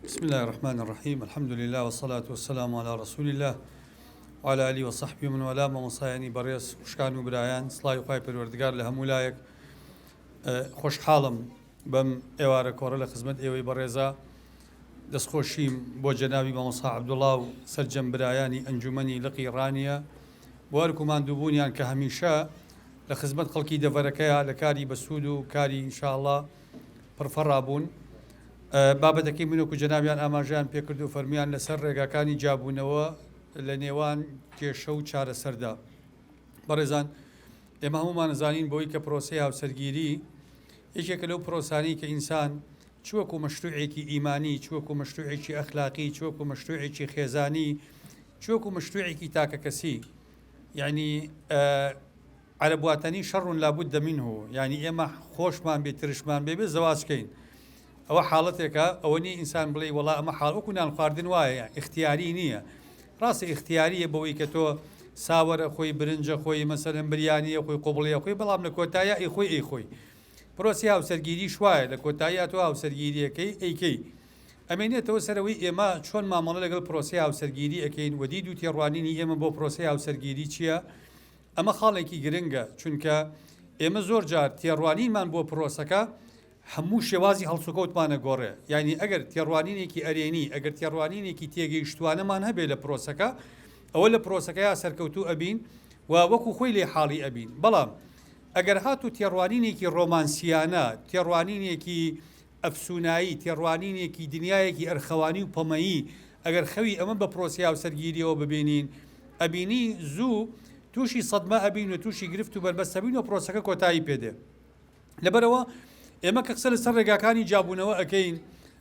بسم اللە الرحمن الرحیم الحمد للە والصلاة والسلام علی رسول اللە وعلى آله وصحبه ومن والاه مامۆستایانی بەڕێز خوشکان و برایان سڵاوی خوای پەروەردگار لە هەموو لایەک خۆشحاڵم بەم ئێوارە کۆڕە لە خزمەت ئێوەی بەڕێزا دەستخۆشیم بۆ جەنابی مامۆستا عەبدوڵا و سەرجەم برایانی ئەنجومەنی لقی ڕانیە بۆ ئەرک و ماندووبوونیان کە هەمیشە لە خزمەت خەڵکی دەڤەرەکەیا لە کاری بەسوود و کاری ان شاء اللە پڕفەڕا بوون. بابەتەکەی من وەکو جەنابیان ئاماژەیان پێکرد و فەرموویان لەسەر ڕێگاکانی جیابوونەوە لە نێوان کێشە و چارەسەردا. بەڕێزان ئێمە هەموومان ئەزانین بەوەی کە پرۆسەی هاوسەرگیری یەکێکە لەو پرۆسانەی کە ئینسان چ وەکو مەشروعێکی ئیمانی، چ وەکو مەشروعێکی ئەخلاقی، چ وەکو مەشروعێکی خێزانی، چ وەکو مەشروعێکی تاکەکەسی یعنی عەرەب واتەنی شر لا بد منه یانی ئێمە خۆشمان بێ ترشمان بێ بێ زەواج کەین ئەوە حاڵەتێکە ئەوە نیە ئینسان بڵێ وەڵا ئەمە حاڵ وەکو نان خواردن وایە ئیختیاری نییە ڕاستە ئیختیاریە بەوەی کە تۆ ساوەرە خۆی برنجە خۆی مەسەلەن بریانیە خۆی قوبڵیە خۆی بەڵام لە کۆتاییا ئەی خۆی ئەی خۆی پرۆسی هاوسەرگیریش وایە لە کۆتاییا تۆ هاوسەرگیریەکەی ئەیکەی ئەمێنێتەوە سەر ئەوەی ئێمە چۆن مامەڵە لەگەڵ پرۆسەی هاوسەرگیری ئەکەین و دید و تێڕوانینی ئێمە بۆ پرۆسەی هاوسەرگیری چییە ئەمە خاڵێکی گرنگە، چونکە ئێمە زۆر جار تێڕوانینمان بۆ پرۆسەکە هەموو شێوازی هەڵسوکەوتمان ئەگۆڕێ، یانی ئەگەر تێڕوانینێکی ئەرێنی، ئەگەر تێڕوانینێکی تێگەیشتووانەمان هەبێ لە پرۆسەکە، ئەوە لە پرۆسەکەیا سەرکەوتوو ئەبین و وەکو خۆی لێی حاڵی ئەبین. بەڵام ئەگەر هاتوو تێڕوانینێکی ڕۆمانسییانە، تێڕوانینێکی ئەفسونایی، تێڕوانینێکی دنیایەکی ئەرخەوانی و پەمەیی، ئەگەر خەوی ئەمە بە پرۆسەی هاوسەرگیریەوە ببینین، ئەبینی زوو تووشی سەدمە ئەبین و تووشی گرفت و بەربەست ئەبین و پرۆسەکە کۆتایی پێدێ. لەبەرئەوە ئێمە کە قسە لەسەر ڕێگاکانی جیابوونەوە ئەکەین،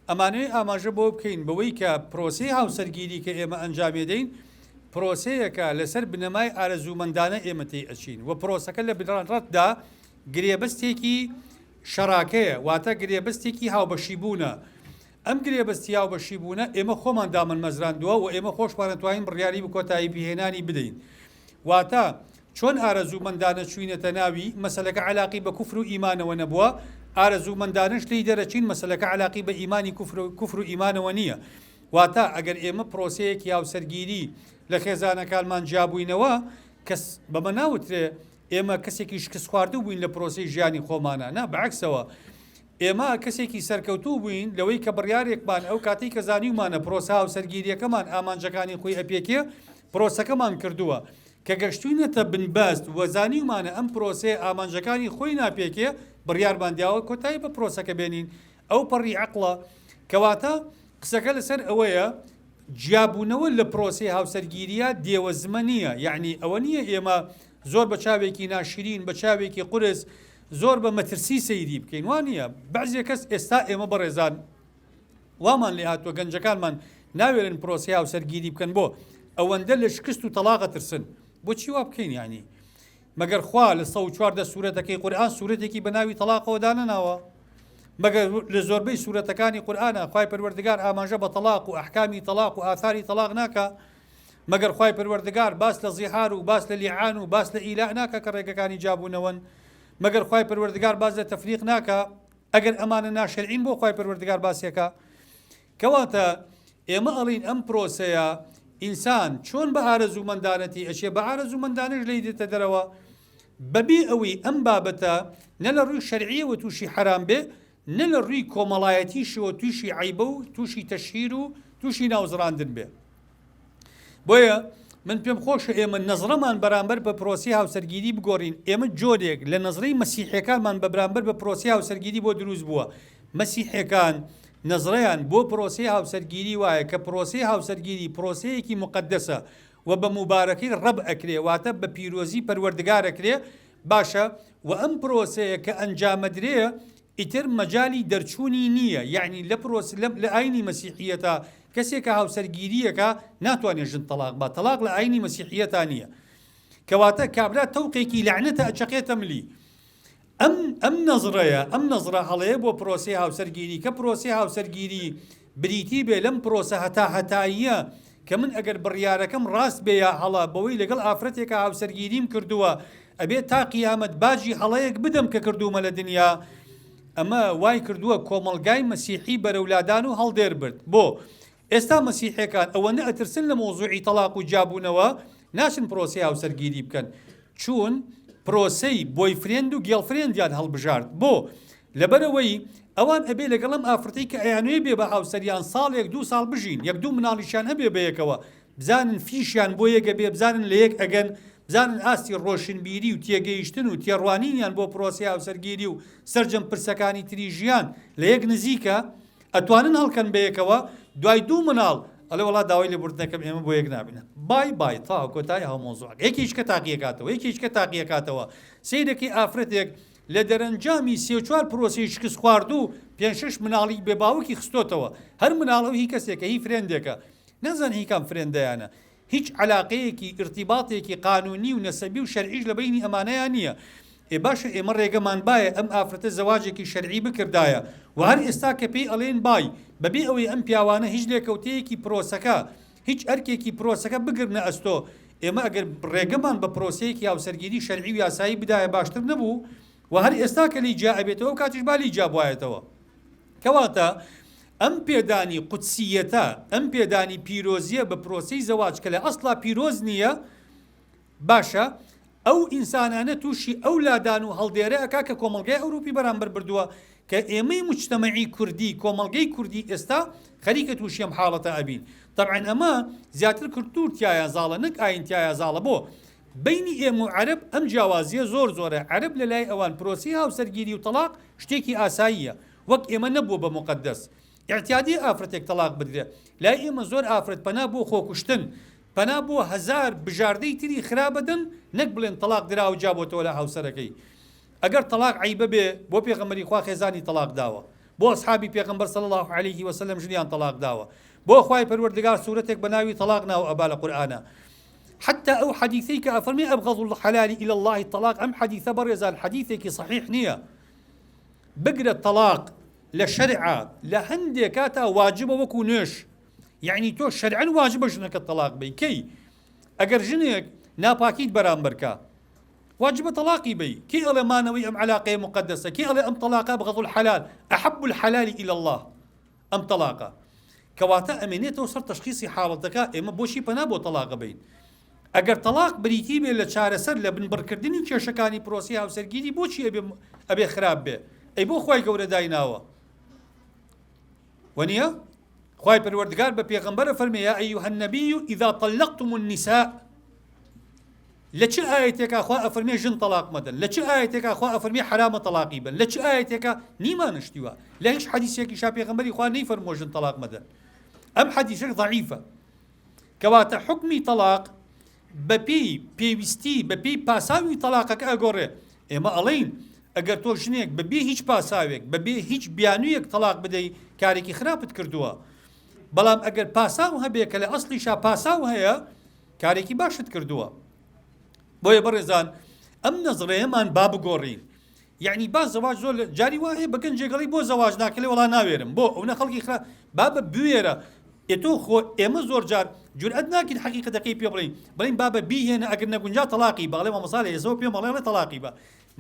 ئەمانەوێ ئاماژە بەوە بکەین بەوەی کە پرۆسەی هاوسەرگیری کە ئێمە ئەنجامێدەین، پرۆسەیەکە لەسەر بنەمای ئارەزوومەندانە ئێمە تێی ئەچین و پرۆسەکە لە بنەڕەتدا گرێبەستێکی شەراکەیە، واتە گرێبەستێکی هاوبەشیبوونە. ئەم گرێبەستی هاوبەشیبوونە ئێمە خۆمان دامانمەزراندووە و ئێمە خۆشمان ئەتوانین بڕیاری کۆتاییپێهێنانی بدەین. واتە چۆن ئارەزوومەندانە چووینەتە ناوی، مەسەلەکە عەلاقەی بە کوفر و ئیمانەوە نەبووە، ئارەزوومەندانەش لێی دەرەچین، مەسەلەکە عەلاقەی بە ئیمانی کوفر و ئیمانەوە نییە. واتە ئەگەر ئێمە پرۆسەیەکی هاوسەرگیری لە خێزانەکانمان جیابووینەوە، کەس بەمە ناوترێ ئێمە کەسێکی شکستخواردوو بووین لە پرۆسەی ژیانی خۆمانا، نا بەعەکسەوە ئێمە کەسێکی سەرکەوتوو بووین لەوەی کە بڕیارێکمان ئەو کاتەی کە زانیومانە پرۆسە هاوسەرگیرییەکەمان ئامانجەکانی خۆی ئەپێکێ پرۆسەکەمان کردووە کە گەشتوینەتە بنبەست و زانیومانە ئەم پرۆسەیە ئامانجەکانی خۆی ناپێکێ بڕیارمان داوە کۆتایی بە پرۆسەکە بێنین ئەو پەڕی عەقڵە کەواتە قسەکە لەسەر ئەوەیە جیابوونەوە لە پرۆسەی هاوسەرگیرییا دێوەزمە نییە، یەعنی ئەوە نییە ئێمە زۆر بە چاوێکی ناشرین، بە چاوێکی قورس، زۆر بە مەترسی سەیری بکەین، وا نییە. بەعزێ کەس ئێستا ئێمە بەڕێزان وامان لێ هاتووە گەنجەکانمان ناوێرن پرۆسەی هاوسەرگیری بکەن بۆ؟ ئەوەندە لە شکست و تەڵاق ئەترسن. بۆچی وا بکەین یەعنی؟ مەگەر خوا لە 114 سورەتەکەی قورئان سورەتێکی بە ناوی تەڵاقەوە دانەناوە؟ مەگەر لە زۆربەی سورەتەکانی قورئانا خوای پەروەردگار ئاماژە بە تەڵاق و ئەحکامی تەڵاق و ئاثاری تەڵاق ناکا؟ مەگەر خوای پەروەردگار باس لە زیهار و باس لە لیعان و باس لە ئیلاء ناکا کە ڕێگەکانی جیابوونەوەن؟ مەگەر خوای پەروەردگار باس لە تەفریق ناکا؟ ئەگەر ئەمانە ناشەرعین بۆ خوای پەروەردگار باسیەکا؟ کەواتە ئێمە ئەڵێین ئەم پرۆسەیە ئینسان چۆن بە ئارەزوومەندانە تێی ئەچێ بە ئارەزوومەندانەش لێی دێتە دەرەوە بەبێ ئەوەی ئەم بابەتە نە لە ڕووی شەرعیەوە تووشی حەرام بێ نە لە ڕووی کۆمەڵایەتیشەوە تووشی عەیبە و تووشی تەشهیر و تووشی ناوزڕاندن بێ. بۆیە من پێم خۆشە ئێمە نەزڕەمان بەرامبەر بە پرۆسەی هاوسەرگیری بگۆڕین، ئێمە جۆرێک لە نەزرەی مەسیحیەکانمان بە برامبەر بە پرۆسەی هاوسەرگیری بۆ دروست بووە، مەسیحیەکان نەزرەیان بۆ پرۆسەی هاوسەرگیری وایە کە پرۆسەی هاوسەرگیری پرۆسەیەکی موقەدەسە و بە موبارەکەی ڕەب ئەکرێ واتە بە پیرۆزی پەروەردگار ئەکرێ باشە وە ئەم پرۆسەیە کە ئەنجامەدرێ ئیتر مەجالی دەرچوونی نییە یەعنی لە پرۆس لە لە ئاینی مەسیحیەتا کەسێک کە هاوسەرگیریەکا ناتوانێ ژن تەڵاق با تەڵاق لە ئاینی مەسیحیەتا نییە کەواتە کابرا تەوقێکی لەعنەتە ئەچەقێتە ملی ئەم ئەم نەزرەیە ئەم نەزرە هەڵەیە بۆ پرۆسەی هاوسەرگیری کە پرۆسەی هاوسەرگیری بریتی بێ لەم پرۆسە هەتا هەتاییە کە من ئەگەر بڕیارەکەم ڕاست بێ یا هەڵە بەوەی لەگەڵ ئافرەتێکا هاوسەرگیریم کردووە ئەبێ تا قیامەت باجی هەڵەیەک بدەم کە کردوومە لە دنیا. ئەمە وای کردووە کۆمەڵگای مەسیحی بەرەو لادان و هەڵدێر برد. بۆ؟ ئێستا مەسیحیەکان ئەوەنە ئەترسن لە مەوزوعی تەڵاق و جیابوونەوە ناچن پرۆسەی هاوسەرگیری بکەن چوون پرۆسەی boyfriend و girlfriend یان هەڵبژارد. بۆ؟ لەبەرئەوەی ئەوان ئەبێ لەگەڵ ئەم ئافرەتەی کە ئەیانەوێ بێ بە هاوسەریان ساڵێک دوو ساڵ بژین یەک دوو مناڵیشیان هەبێ بەیەکەوە بزانن فیشیان بۆ یەک ئەبێ بزانن لە یەک ئەگەن بزانن ئاستی ڕۆشنبیری و تێگەیشتن و تێڕوانینیان بۆ پرۆسەی هاوسەرگیری و سەرجەم پرسەکانی تری ژیان لە یەک نزیکە ئەتوانن هەڵکەن بەیەکەوە دوای دوو مناڵ ئەڵێ وەڵا داوای لێبوردنەکەم ئێمە بۆ یەک نابینە بای بای تەواو کۆتایی هاو مەوزوعەکە یەکێکیشکە تاقیەکاتەوە یەکێکیشکە تاقیەکاتەوە سەیرەکەی ئافرەتێک لە دەرەنجامی سێ چوار پرۆسەی شکستخواردوو پێنج شەش مناڵی بێ باوکی خستۆتەوە هەر مناڵەو هی کەسێکە هی friend ێکە نازانم هی کام friend ەیانە هیچ عەلاقەیەکی ئیرتیباتێکی قانونی و نەسەبی و شەرعیش لە بەینی ئەمانەیا نییە. ئێ باشە ئێمە ڕێگەمان بایە ئەم ئافرەتە زەواجێکی شەرعی بکردایە و هەر ئێستا کە پێی ئەڵێن بای بەبێ ئەوەی ئەم پیاوانە هیچ لێکەوتەیەکی پرۆسەکە هیچ ئەرکێکی پرۆسەکە بگرنە ئەستۆ ئێمە ئەگەر ڕێگەمان بە پرۆسەیەکی هاوسەرگیری شەرعی و یاسایی بدایە باشتر نەبوو و هەر ئێستا کە لێی جیا ئەبێتەوە ئەو کاتیش با لێی جیا بوایەتەوە. کەواتە ئەم پێدانی قودسییەتە، ئەم پێدانی پیرۆزییە بە پرۆسەی زەواج کە لە ئەسڵا پیرۆز نییە، باشە ئەو ئینسانانە تووشی ئەو لادان و هەڵدێرە ئەکا کە کۆمەڵگای ئەوروپی بەرامبەر بردووە کە ئێمەی موجتەمەعی کوردی، کۆمەڵگەی کوردی ئێستا خەریکە تووشی ئەم حاڵەتە ئەبین. تەبعەن ئەمە زیاتر کولتوور تیایا زاڵە نەک ئایین تیایا زاڵە بۆ؟ بەینی ئێمە و عەرەب ئەم جیاوازییە زۆر زۆرە، عەرەب لە لای ئەوان پرۆسەی هاوسەرگیری و تەڵاق شتێکی ئاساییە، وەک ئێمە نەبووە بە موقەدەس. ئیعتیادییە ئافرەتێک تەڵاق بدرێ. لای ئێمە زۆر ئافرەت پەنا بۆ خۆکوشتن، پەنا بۆ هەزار بژاردەی تری خراپ ئەدەن نەک بڵێن تەڵاق درا و جیابۆتەوە لە هاوسەرەکەی. ئەگەر تەڵاق عەیبە بێ بۆ پێغەمبەری خوا خێزانی تەڵاق داوە؟ بۆ ئەسحابی پێغەمبەر صلی اللە علیه وسلم ژنیان تەڵاق داوە؟ بۆ خوای پەروەردگار سورەتێک بە ناوی تەڵاق ناو ئەبا لە قورئانا؟ حتی ئەو حەدیثەی کە ئەفەرمێ ابغض الحلال الی اللە الطلاق ئەم حەدیثە بەڕێزان حەدیثێکی صحیح نییە بگرە تەڵاق لە شەرعا لە هەندێک کاتا واجبە وەکو نوێژ یعنی تۆ شەرعەن واجبە ژنەکە تەڵاق بی کەی ئەگەر ژنێک ناپاکیت بەرامبەرکە واجبە تەڵاقی بی کێ ئەڵێ مانەوەی ئەم علاقەیە مقدسە کێ ئەڵێ ئەم تەڵاقە ابغض الحلال احب الحلال الى الله ئەم تەڵاقە. کەواتە ئەمێنێتەوە سەر تەشخیسی حاڵەتەکە، ئێمە بۆچی پەنا بۆ تەڵاق ئەبەین؟ ئەگەر تەڵاق بریتی بێ لە چارەسەر لە بنبڕکردنی کێشەکانی پرۆسەی هاوسەرگیری بۆچی ئەبێ ئەبێ خراپ بێ؟ ئەی بۆ خوای گەورە دایناوە؟ وەنیە؟ خوای پەروەردگار بە پێغەمبەر ئەفەرمێ یا ایها النبی اذا طلقتم النساء لە چ ئایەتێکا خوا ئەفەرمێ ژن تەڵاق مەدەن؟ لە چ ئایەتێکا خوا ئەفەرمێ حەرامە تەڵاقی بەن؟ لە چ ئایەتێکا نیمانە شتی وا؟ لە هیچ حەدیسێکیشا پێغەمبەری خوا نەیفەرمووە ژن تەڵاق مەدەن. ئەم حەدیسەش ضعیفە. کەواتە حوکمی تەڵاق بەپێی پێویستی بەپێی پاساوی تەڵاقەکە ئەگۆڕێ. ئێمە ئەڵێین ئەگەر تۆ ژنێک بەبێ هیچ پاساوێک بەبێ هیچ بیانوویەک تەڵاق بدەی کارێکی خراپت کردووە. بەڵام ئەگەر پاساو هەبێ کە لە ئەسڵیشا پاساو هەیە کارێکی باشت کردووە بۆیە بەڕێزان ئەم نەزڕەیەمان با بگۆڕین یعنی با زەواج زۆر جاری وا هەیە بە گەنجێک گەڵی بۆ زەواج ناکەێ وڵا ناوێرم بۆ ئەو نە خەڵکی خرا بابە بوێرە ئێ تۆ خۆ ئێمە زۆر جار جورئەت ناکەین حەقیقەتەکەی پێ بڵین بڵین بابە بیهێنە ئەگەر نەگونجا تەلاقی باڵێ مامۆستا لە ئێسەوە پێم ئەڵێ تەلاقی بە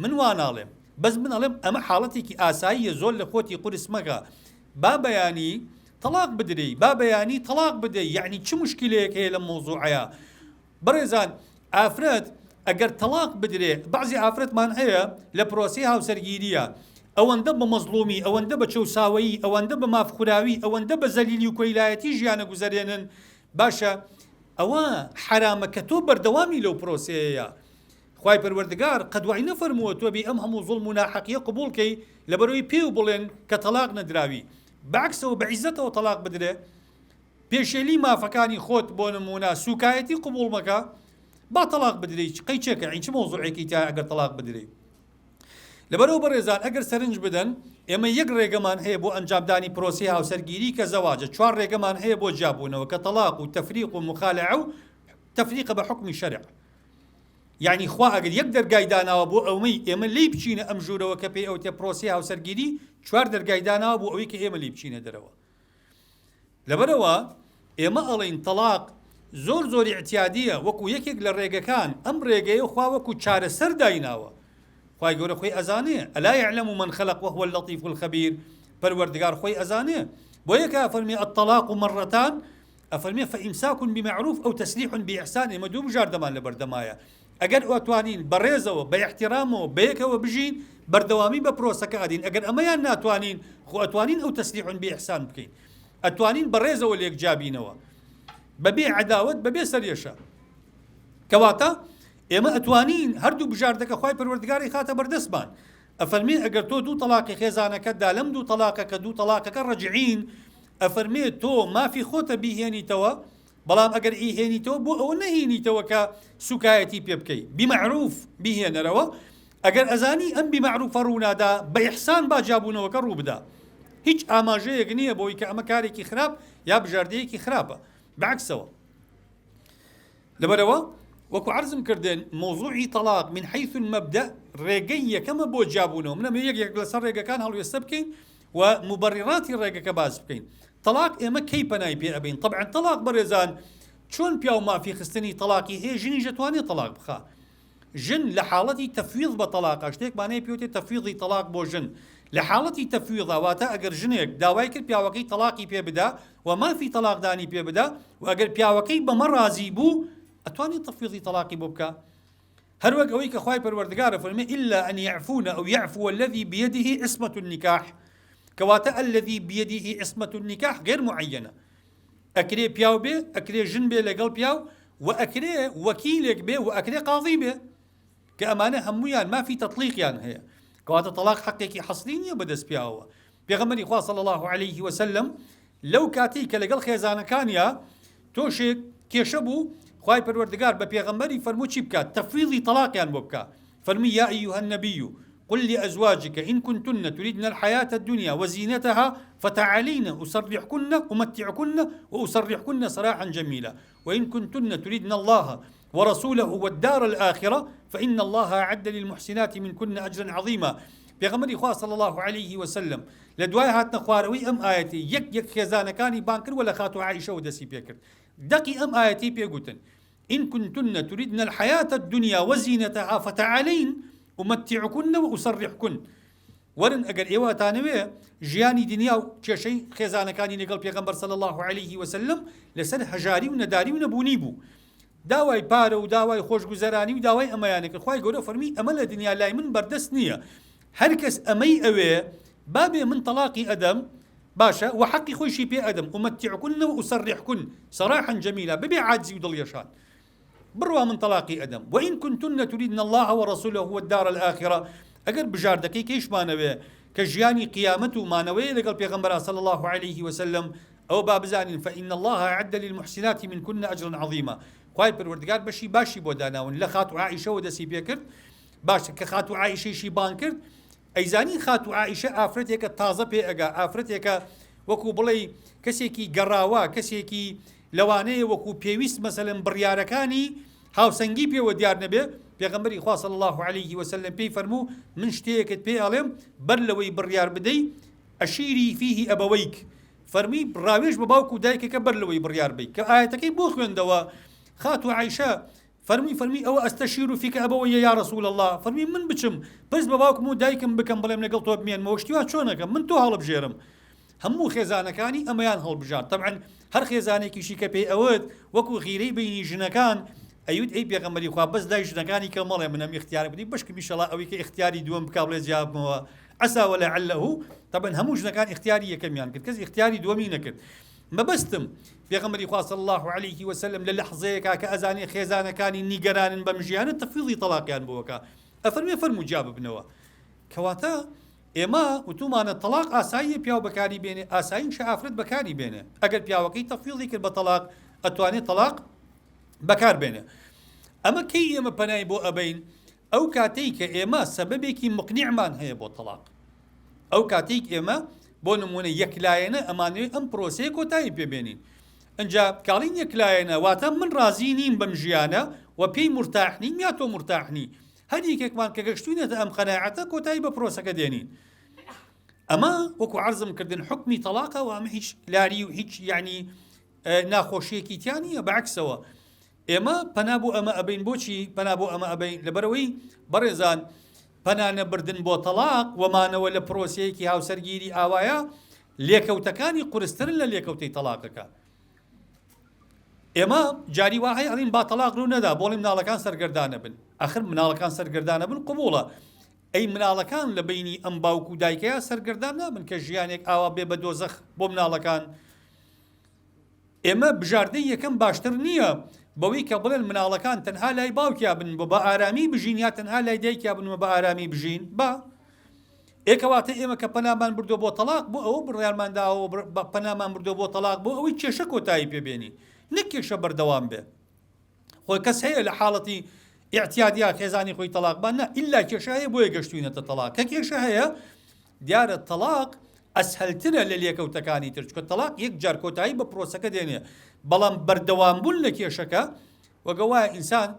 من وا ناڵێم بەس من ئەڵێم ئەمە حاڵەتێکی ئاساییە زۆر لە خۆتی قورس مەکە با بەیانی تەڵاق بدرێی با بەیانی تەڵاق بدەی یەعنی چ موشکیلەیەک هەیە لەم مەوزوعەیا بەڕێزان ئافرەت ئەگەر تەڵاق بدرێ بەعزی ئافرەتمان هەیە لە پرۆسەی هاوسەرگیریە ئەوەندە بە مەزڵومی ئەوەندە بە چەوساوەیی ئەوەندە بە مافخوراوی ئەوەندە بە زەلیلی و کۆیلایەتی ژیانە گوزەرێنن باشە ئەوە حەرامە کە تۆ بەردەوامی لەو پرۆسەیەیە خوای پەروەردگار قەت وای نەفەرمووە تۆ بێی ئەم هەموو زوڵم و ناحەقیە قبوڵ کەی لەبەرئەوەی پێو بڵێن کە تەڵاق نەدراوی بەعەکسەوە بە عیزەتەوە تەڵاق بدرێ پێشێلی مافەکانی خۆت بۆ نموونە سوکایەتی قبوڵ مەکە با تەڵاق بدرێی قەی چێکە عین چ مەوزوعێکی تیایە ئەگەر تەڵاق بدرێی لەبەرئەوە بەڕێزان ئەگەر سەرنج بدەن ئێمە یەک ڕێگەمان هەیە بۆ ئەنجامدانی پرۆسەی هاوسەرگیری کە زەواجە چوار ڕێگەمان هەیە بۆ جیابوونەوە کە تەڵاق و تەفریق و موخالەعە و تەفریقە بە حوکمی شەرع یەعنی خوا ئەگەر یەک دەرگای داناوە بۆ ئەوەی ئێمە لێی بچینە ئەم ژوورەوە کە پێی ئەوتێ پرۆسەی هاوسەرگیری، چوار دەرگای داناوە بۆ ئەوەی کە ئێمە لێی بچینە دەرەوە. لەبەرئەوە ئێمە ئەڵێین تەڵاق زۆر زۆر ئیعتیادییە وەکو یەکێک لە ڕێگەکان، ئەم ڕێگەیە خوا وەکو چارەسەر دایناوە. خوای گەورە خۆی ئەزانێ، الا یعلم من خلق وهو اللطیف الخبیر، پەروەردگار خۆی ئەزانێ، بۆیە کە ئەفەرمێ الطلاق مرتان، ئەفەرمێ فامساک بمعروف او تسریح باحسان، ئێمە دوو بژاردەمان لەبەردەمایە، ئەگەر ئەتوانین بەڕێزەوە بە ئیحتیرامەوە بەیەکەوە بژین بەردەوامی بە پرۆسەکە ئەدەین، ئەگەر ئەمەیان ناتوانین خۆ ئەتوانین او تسریح باحسان بکەین، ئەتوانین بەڕێزەوە لێک جیابینەوە بەبێ عەداوەت بەبێ سەرێشە. کەواتە ئێمە ئەتوانین هەردوو بژاردەکە خوای پەروەردگار ئەیخاتە بەردەستمان ئەفەرمێ ئەگەر تۆ دوو تەڵاقی خێزانەکەت دا لەم دوو تەڵاقە کە دوو تەڵاقەکە ڕەجعین ئەفەرمێ تۆ مافی خۆتە بیهێنیتەوە بەڵام ئەگەر ئیهێنیتەوە بۆ ئەوە نەهێنیتەوە کە سوکایەتی پێ بکەی بیمەعروف بیهێنەرەوە ئەگەر ئەزانی ئەم بیمەعروفە ڕوونادا بە ئیحسان با جیابوونەوەکە ڕووبدا هیچ ئاماژەیەک نییە بۆی کە ئەمە کارێکی خراپ یا بژاردەیەکی خراپە بەعکسەوە لەبەرئەوە وەکو عەرزم کردن مەوزوعی تەڵاق من حیث المبدأ ڕێگەی یەکەمە بۆ جیابوونەوە من ئەمەوێ یەک یەک لەسەر ڕێگەکان هەڵوێستە بکەین و موبەڕیڕاتی ڕێگەکە باس بکەین تەڵاق ئێمە کەی پەنای پێ ئەبەین تەبعەن تەڵاق بەڕێزان چۆن پیاو مافی خستنی تەڵاقی هەیە ژنیش دەتوانێت تەڵاق بخا ژن لە حاڵەتی تەفویض بە تەڵاقا شتێکمان هەیە پێوتێ تەفویضی تەڵاق بۆ ژن لە حاڵەتی تەفویضا واتە ئەگەر ژنێک داوای کرد پیاوەکەی تەڵاقی پێ بدا و مافی تەڵاقدانی پێ بدا و ئەگەر پیاوەکەی بەمە ڕازی بوو ئەتوانێت تەفویضی تەڵاقی بۆ بکا هەروەک ئەوەی کە خوای پەروەردگار فەرمی إلا أن يعفون أو يعفو الذي بيده عصمة النكاح کەواتە الذي بيده عصمة النكاح غير معينة ئەکرێ پیاو بێ، ئەکرێ ژن بێ لەگەڵ پیاو و ئەکرێ وەکیلێک بێ و ئەکرێ قازی بێ کە ئەمانە هەموویان مافی تەتڵیقیان هەیە. کەواتە تەڵاق حەقێکی حەسری نییە بەدەست پیاوەوە. پێغەمبەری خوا صلی اللە علیه وسلم لەو کاتەی کە لەگەڵ خێزانەکانیا تۆشێک کێشە بوو خوای پەروەردگار بە پێغەمبەری فەرموو چی بکات تەفویضی تەڵاقیان بۆ بکا فەرمی یا ایها النبی قل لأزواجك إن كنتن تريدن الحياة الدنيا وزينتها فتعالين أسرحكن أمتعكن وأسرحكن سراحا جميلا وإن كنتن تريدن الله ورسوله والدار الآخرة فإن الله أعد للمحسنات منكن أجرا عظيما پێغەمبەری خوا صلی الله علیه وسلم لە دوای هاتنە خوارەوەی ئەم ئایەتی یەک یەک خێزانەکانی بانگ کرد و لە خاتوو عائیشەوە دەستی پێکرد دەقی ئەم ئایەتی پێگوتن إن كنتن تردن الحياة الدنيا وزينتها فتعالين أمتعكن وأسرحكن وەرن ئەگەر ئێوە ئەتانەوێ ژیانی دنیا و کێشەی خێزانەکانی لەگەڵ پێغەمبەر صلی اللە علیه وسلم لەسەر هەژاری و نەداری و نەبوونی بوو داوای پارە و داوای خۆشگوزەرانی و داوای ئەمەیانە کرد خوای گەورە فەرمی ئەمە لە دنیا لای من بەردەست نییە هەر کەس ئەمەی ئەوێ بابێ من تەڵاقی ئەدەم باشە وە حەقی خۆیشی پێ ئەدەم أمتعكن وأسرحكن سراحا جميلا بەبێ عاجزی و دڵیەشان بڕوا من تەڵاقی ئەدەم وإن كنتن تردن اللە ورسوله والدار الآخرە ئەگەر بژاردەکەی کەیشمانەوێ کە ژیانی قیامەت و مانەوەیە لەگەڵ پێغەمبەرا صلی اللە علیه وسلم ئەوە با بزانین فإن اللە أعد للمحسنات منكن أجرا عظیما خوای پەروەردگار بەشی باشی بۆ داناون لە خاتوو عائیشەوە دەستی پێکرد باشە کە خاتوو عائیشەیشی بانگ کرد ئەیزانی خاتوو عائیشە ئافرەتێکە تازە پێ ئەگا ئافرەتێکە وەکو بڵێی کەسێکی گەڕاوە کەسێکی لەوانەیە وەکو پێویست مەسەلەن بڕیارەکانی هاوسەنگی پێوە دیار نەبێ پێغەمبەری خوا صلی اللە علیه وسلم پێی فەرموو من شتێکت پێ ئەڵێم بەر لەوەی بڕیار بدەی أشيري فيه أبويك فەرمی ڕاوێژ بە باوک و دایکەکە بەر لەوەی بڕیار بەی کە ئایەتەکەی بۆ خوێندەوە خاتوو عائیشە فەرمووی فەرمی ئەوە أستشير فيك أبوي يا رسول اللە فەرمی من بچم پرس بە باوکم و دایکم بکەم بڵێم لەگەڵ تۆ بمێنمەوە شتی وا چۆن ئەکەم من تۆ هەڵبژێرم هەموو خێزانەکانی ئەمەیان هەڵبژارد تەبعەن هەر خێزانێکیشی کە پێی ئەوت وەکو غیرەی بینی ژنەکان ئەیوت ئەی پێغەمبەری خوا بەس لای ژنەکانی کە مەڵێ من ئەم ئیختیارە بدەی بەشکم ئیشەڵا ئەوەی کە ئیختیاری دووەم بکا بڵێ جیابمەوە عسى ولعله تەبعەن هەموو ژنەکان ئیختیاری یەکەمیان کرد کەس ئیختیاری دووەمی نەکرد مەبەستم پێغەمبەری خوا صلی اللە علیه وسلم لە لەحزەیەکا کە ئەزانێ خێزانەکانی نیگەرانن بەم ژیانە تەفویضی تەڵاقیان بۆ ئەکا ئەفەرموێ فەرموو جیا ببنەوە کەواتە ئێمە وتومانە تەڵاق ئاساییە پیاو بەکاری بێنێ ئاساییشە ئافرەت بەکاری بێنێ ئەگەر پیاوەکەی تەفویضی کرد بە تەڵاق ئەتوانێ تەڵاق بەکار بێنێ ئەمە کەی ئێمە پەنای بۆ ئەبەین ئەو کاتەی کە ئێمە سەبەبێکی مقنیعمان هەیە بۆ تەڵاق ئەو کاتەی ئێمە بۆ نمونە یەکلایەنە ئەمانەوێت ئەم پرۆسەیە کۆتایی پێبێنین ئەجا کاڵین یەکلایەنە واتە من ڕازی نیم بەم ژیانە و پێی مرتاح نیم یا تۆ مرتاح نی هەر یەکێکمان کە گەشتوینەتە ئەم قەناعەتە کۆتایی بە پرۆسەکە دێنین ئەمە وەکو عەرزم کردن حکمی تەڵاقە و ئەمە هیچ لاری و هیچ یعنی ناخۆشیەکی تیا نییە بەعکسەوە ئێمە پەنا بۆ ئەمە ئەبەین بۆچی پەنا بۆ ئەمە ئەبەین لەبەرئەوەی بەڕێزان. پەنا نەبردن بۆ تەڵاق و مانەوە لە پرۆسەیەکی هاوسەرگیری ئاوایە لێکەوتەکانی قورسترن لە لێکەوتەی تەڵاقەکە. ئێمە جاری وا هەیە ئەڵین با تەڵاق ڕوو نەدا بۆڵی مناڵەکان سەرگەردانە بن ئەخر مناڵەکان سەرگەردانە بن قبوڵە ئەی مناڵەکان لە بینی ئەم باوک و دایکەیە سەرگەردان نابن کە ژیانێک ئاوا بێ بە دۆزەخ بۆ مناڵەکان ئێمە بژاردەی یەکەم باشتر نییە بەوەی کە بڵێن مناڵەکان تەنها لای باوکیا بن بۆ بە ئارامی بژین یا تەنها لای دایکیا بن و بە ئارامی بژین با ئێ کەواتە ئێمە کە پەنامان بردووە بۆ تەڵاق بۆ ئەوە بڕیارمان داوە بە پەنامان بردووە بۆ تەڵاق بۆ ئەوەی کێشە کۆتایی پێ بێنین نەک کێشە بەردەوام بێ خۆ کەس هەیە لە حاڵەتی ئیعتیادیا خێزانی خۆی تەڵاق بە نە ئیلا کێشە هەیە بۆیە گەشتوینەتە تەڵاق کە کێشە هەیە دیارە تەڵاق ئەسهلترە لە لێکەوتەکانی تر چکە تەڵاق یەک جار کۆتایی بە پرۆسەکە دێنێ بەڵام بەردەوام بوون لە کێشەکە وەگە وایە ئینسان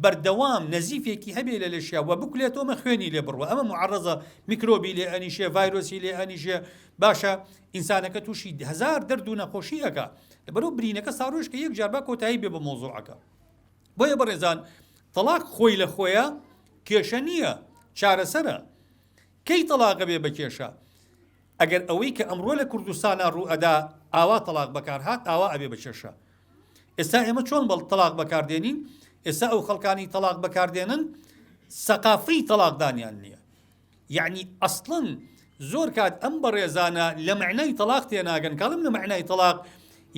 بەردەوام نەزیفێکی هەبێ لە لەشیا وە بکولێتەوە مە خوێنی لێ بڕوە ئەمە معرەزە میکرۆبی لێ ئەنیشێ ڤایرۆسی لێ ئەنیشێ باشە ئینسانەکە تووشی هەزار دەرد و نەخۆشی ئەکا لەبەرو برینەکە ساڕۆژکە یەک جار با کۆتایی بێ بە مۆزوعەکە بۆیە بەڕێزان تەڵاق خۆی لە خۆیە کێشە نییە چارەسەرە کەی تەڵاقە بێ بە کێشە ئەگەر ئەوەی کە ئەمڕۆ لە کوردستانا ڕوو ئەدا ئاوا تەڵاق بەکار هات ئاوا ئەبێ بە کێشە. ئێستا ئێمە چۆن بەڵ تەڵاق بەکار دێنین؟ ئێستا ئەو خەڵکانی تەڵاق بەکار دێنن سەقافەی تەڵاقدانیان نییە. یعنی ئەسڵەن زۆر کات ئەم بەڕێزانە لە مەعنای تەڵاق تێناگەن کاڵم لە مەعنای تەڵاق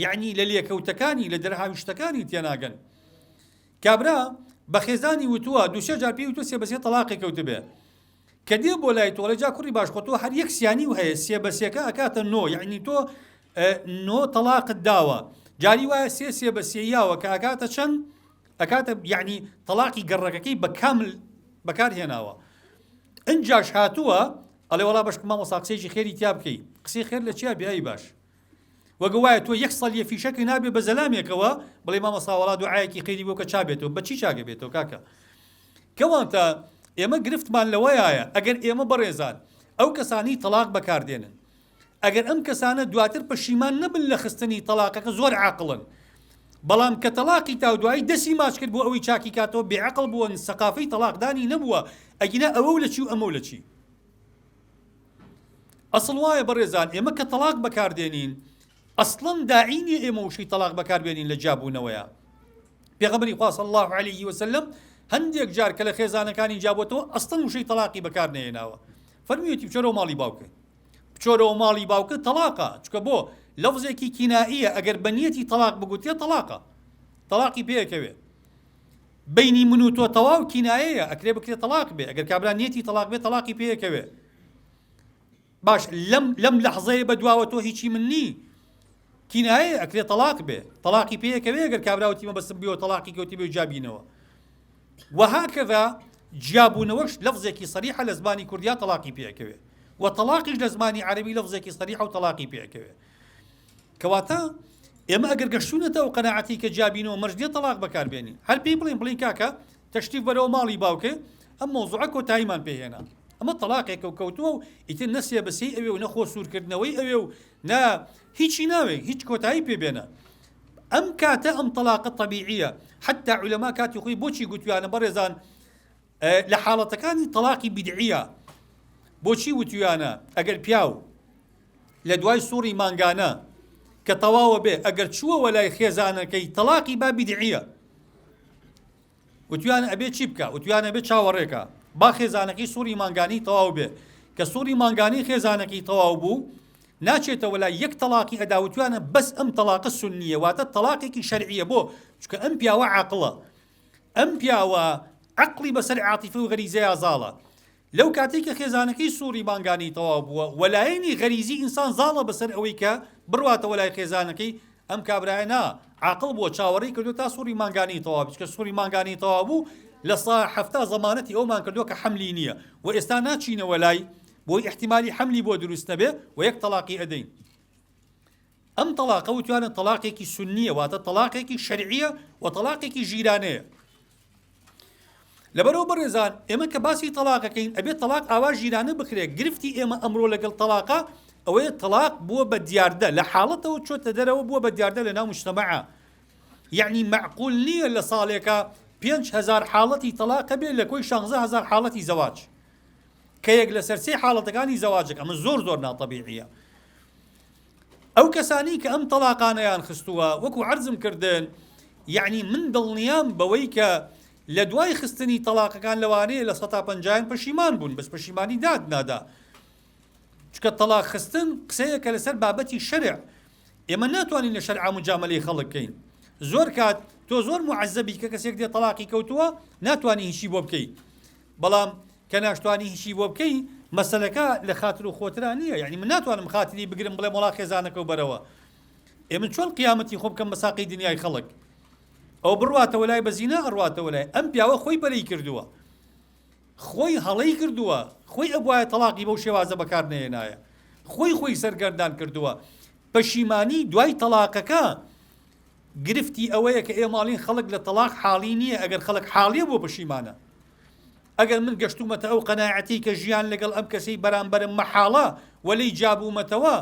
یعنی لە لێکەوتەکانی لە دەرهاویشتەکانی تێناگەن. کابرا بە خێزانی وتووە دووسێ جار پێی وتووە سێ بە سێ تەڵاقی کەوتبێ. کە دێ بۆ لای تۆ ئەڵێ جا کوڕی باش خۆ تۆ هەر یەک سیانی و هەیە سێ بە سێکە ئەکاتە نۆ یعنی تۆ نۆ تەڵاقت داوە جاری وایە سێ سێ بە سێ یاوە کە ئەکاتە چەند ئەکاتە یعنی تەڵاقی گەڕەکەکەی بە کامل بەکار هێناوە ئنجاش هاتووە ئەڵێ وەڵا بەشک مامۆستا قسەیەکی خێری تیا بکەی قسەی خێر لە چیا بێ ئەی باش وەگە وایە تۆ یەک سەلیە فیشەکی نابێ بە زەلامێکەوە بڵێ مامۆستا وەڵا دوعایەکی خێری بۆ کە چا بێتەوە بە چی چاگە بێتەوە کاکە کەواتە ئێمە گرفتمان لەوەیایە ئەگەر ئێمە بەڕێزان ئەو کەسانی تەڵاق بەکاردێنن ئەگەر ئەم کەسانە دواتر پەشیمان نەبن لە خستنی تەڵاقەکە زۆر عاقڵن بەڵام کە تەڵاقی تا و دوایی دەسی ماچ کرد بۆ ئەوەی چاکی کاتەوە بێعقل بووە سەقافەی تەڵاقدانی نەبووە ئەگینا ئەوە و لە چی و ئەمە و لە چی ئەسڵ وایە بەڕێزان ئێمە کە تەڵاق بەکاردێنین ئەسڵەن داعی نیە ئێمە وشەی تەڵاق بەکاربێنین لە جیابوونەوەیە پێغەمبەری خوا صلی الله علیه وسلم هەندێک جار کە لە خێزانەکانی جیابووەتەوە ئەسڵەن وشەی تەڵاقی بەکار نەهێناوە فەرموویەتی بچۆرەوە ماڵی باوکت بچۆرەوە ماڵی باوکت تەڵاقە چکە بۆ لەفزێکی کینائیە ئەگەر بە نیەتی تەڵاق بگوترێ تەڵاقە تەڵاقی پێکەوێ بینی من و تۆ تەواو کینایەیە ئەکرێ بکرێ تەڵاق بێ ئەگەر کابرا نیەتی تەڵاق بێ تەڵاقی پێکەوێ باش لەم لەم لەحزەیە بە دواوە تۆ هیچی من نی کینایە ئەکرێ تەڵاق بێ تەڵاقی پێیەکەوێ گەر کابرا وتی مەبەستم بیەوە تەڵاقی کەوتی بێ جابینەوە وهکذا جیابوونەوەش لەفزێکی صریحە لە زمانی کوردیا تەڵاقی پێکەوێ و تەڵاقیش لە زمانی عەرەبی لەفزێکی صریحە و تەڵاقی پێکەوێ کەواتە ئێمە ئەگەر گەشتونەتە ئەو قەناعەتی کە جیابینەوە مەرج نیە تەڵاق بەکاربێنین هەر پێی بڵێن بڵین کاکە تەشریف بەرەوە ماڵی باوکێ ئەم مەوزوعە کۆتاییمان پێ هێنا ئەمە تەڵاقێکە و کەوتووە و ئیتر نە سێ بە سێی ئەوێ و نە خۆ سوورکردنەوەی ئەوێ و نە هیچی ناوێ هیچ کۆتایی پێ بێنە ئەم کاتە ئەم تەلاقە تەبیعیە حتا عولەما کاتی خۆی بۆچی گوتویانە بەڕێزان لە حاڵەتەکانی تەلاقی بیدعیە بۆچی وتویانە ئەگەر پیاو لە دوای سوڕی مانگانە کە تەواوە بێ ئەگەر چووەوە لای خێزانەکەی تەلاقی با بیدعیە وتویانە ئەبێ چی بکا؟ وتویانە ئەبێ چاوەڕێکا با خێزانەکەی سوڕی مانگانەی تەواو بێ، کە سوڕی مانگانەی خێزانەکەی تەواو بوو ناچێتەوە لای یەک تەڵاقی ئەدا، وتویانە بەس ئەم تەڵاقە سوننیە واتە تەڵاقێکی شەرعیە، بۆ؟ چونکە ئەم پیاوە عاقڵە، ئەم پیاوە عەقڵی بەسەر عاتیفە و غەریزەیا زاڵە، لەو کاتەی کە خێزانەکەی سوڕی مانگانەی تەواو بووە و لایەنی غەریزی ئینسان زاڵە بەسەر ئەوەی کە بڕواتەوە لای خێزانەکەی، ئەم کابرایە نا عاقڵ بووە چاوەڕێی کردووە تا سوڕی مانگانەی تەواو بێت، چونکە سوڕی مانگانەی تەواو بوو 70% زەمانەتی ئەومان کردووە کە حەملی نییە و ئێستا ناچینەوە لای بۆی ئیحتیمالی حەملی بۆ دروست نەبێ و یەک تەڵاقی ئەدەین. ئەم تەڵاقە وتوانە تەڵاقێکی سوننیە واتە تەڵاقێکی شەرعیە و تەڵاقێکی ژیرانەیە. لەبەرئەوە بەڕێزان ئێمە کە باسی تەڵاقەکەین ئەبێت تەڵاق ئاوا ژیرانە بکرێت گرفتی ئێمە ئەمڕۆ لەگەڵ تەڵاقە ئەوەیە تەڵاق بووە بە دیاردە لە حاڵەتەوە چۆتە دەرەوە بووە بە دیاردە لە ناو مجتەمەعە یعنی مەعقول نییە لە ساڵێکە 5هزار حاڵەتی تەڵاق هەبێ لە کۆی 16 هزار حاڵەتی زەواج. کە یەک لەسەر سێی حاڵەتەکانی زەواجەکە ئەمە زۆر زۆر ناتەبیعیە. ئەو کەسانەی کە ئەم تەڵاقانەیان خستووە وەکو عەرزم کردن یەعنی من دڵنیام بەوەی کە لە دوای خستنی تەڵاقەکان لەوانەیە لە سەتا پەنجایان پەشیمان بوون بەس پەشیمانی داد نادا چکە تەڵاق خستن قسەیەکە لەسەر بابەتی شەرع ئێمە ناتوانین لە شەرع مجاملەی خەڵک کەین زۆر کات تۆ زۆر معەزەبی کە کەسێک دێ تەڵاقی کەوتووە ناتوانانی هیچی بۆ بکەی بەڵام کە ناشتوانی هیچی بۆ بکەی مەسەلەکە لە خاتر و خۆترا نییە یعنی من ناتوانم خاتری بگرم بڵێم وڵا خێزانەکە و بەرەوە ئێ من چۆن قیامەتی خۆ بکەم بە ساقی دنیای خەڵک ئەو بڕواتەوە لای بە زینا ئەڕواتەوە لای ئەم پیاوە خۆی پەرەی کردووە خۆی هەڵەی کردووە خۆی ئەبوایە تەڵاقی بەو شێوازە بەکار نەهێنایە خۆی خۆی سەرگەردان کردووە پەشیمانی دوای تەڵاقەکە گرفتی ئەوەیە کە ئێمە ئەڵێین خەڵک لە تەڵاق حاڵی نییە، ئەگەر خەڵک حاڵیە بۆ پەشیمانە. ئەگەر من گەشتوومەتە ئەو قەناعەتەی کە ژیان لەگەڵ ئەم کەسەی بەرامبەرم مەحاڵە و لێی جیابوومەتەوە،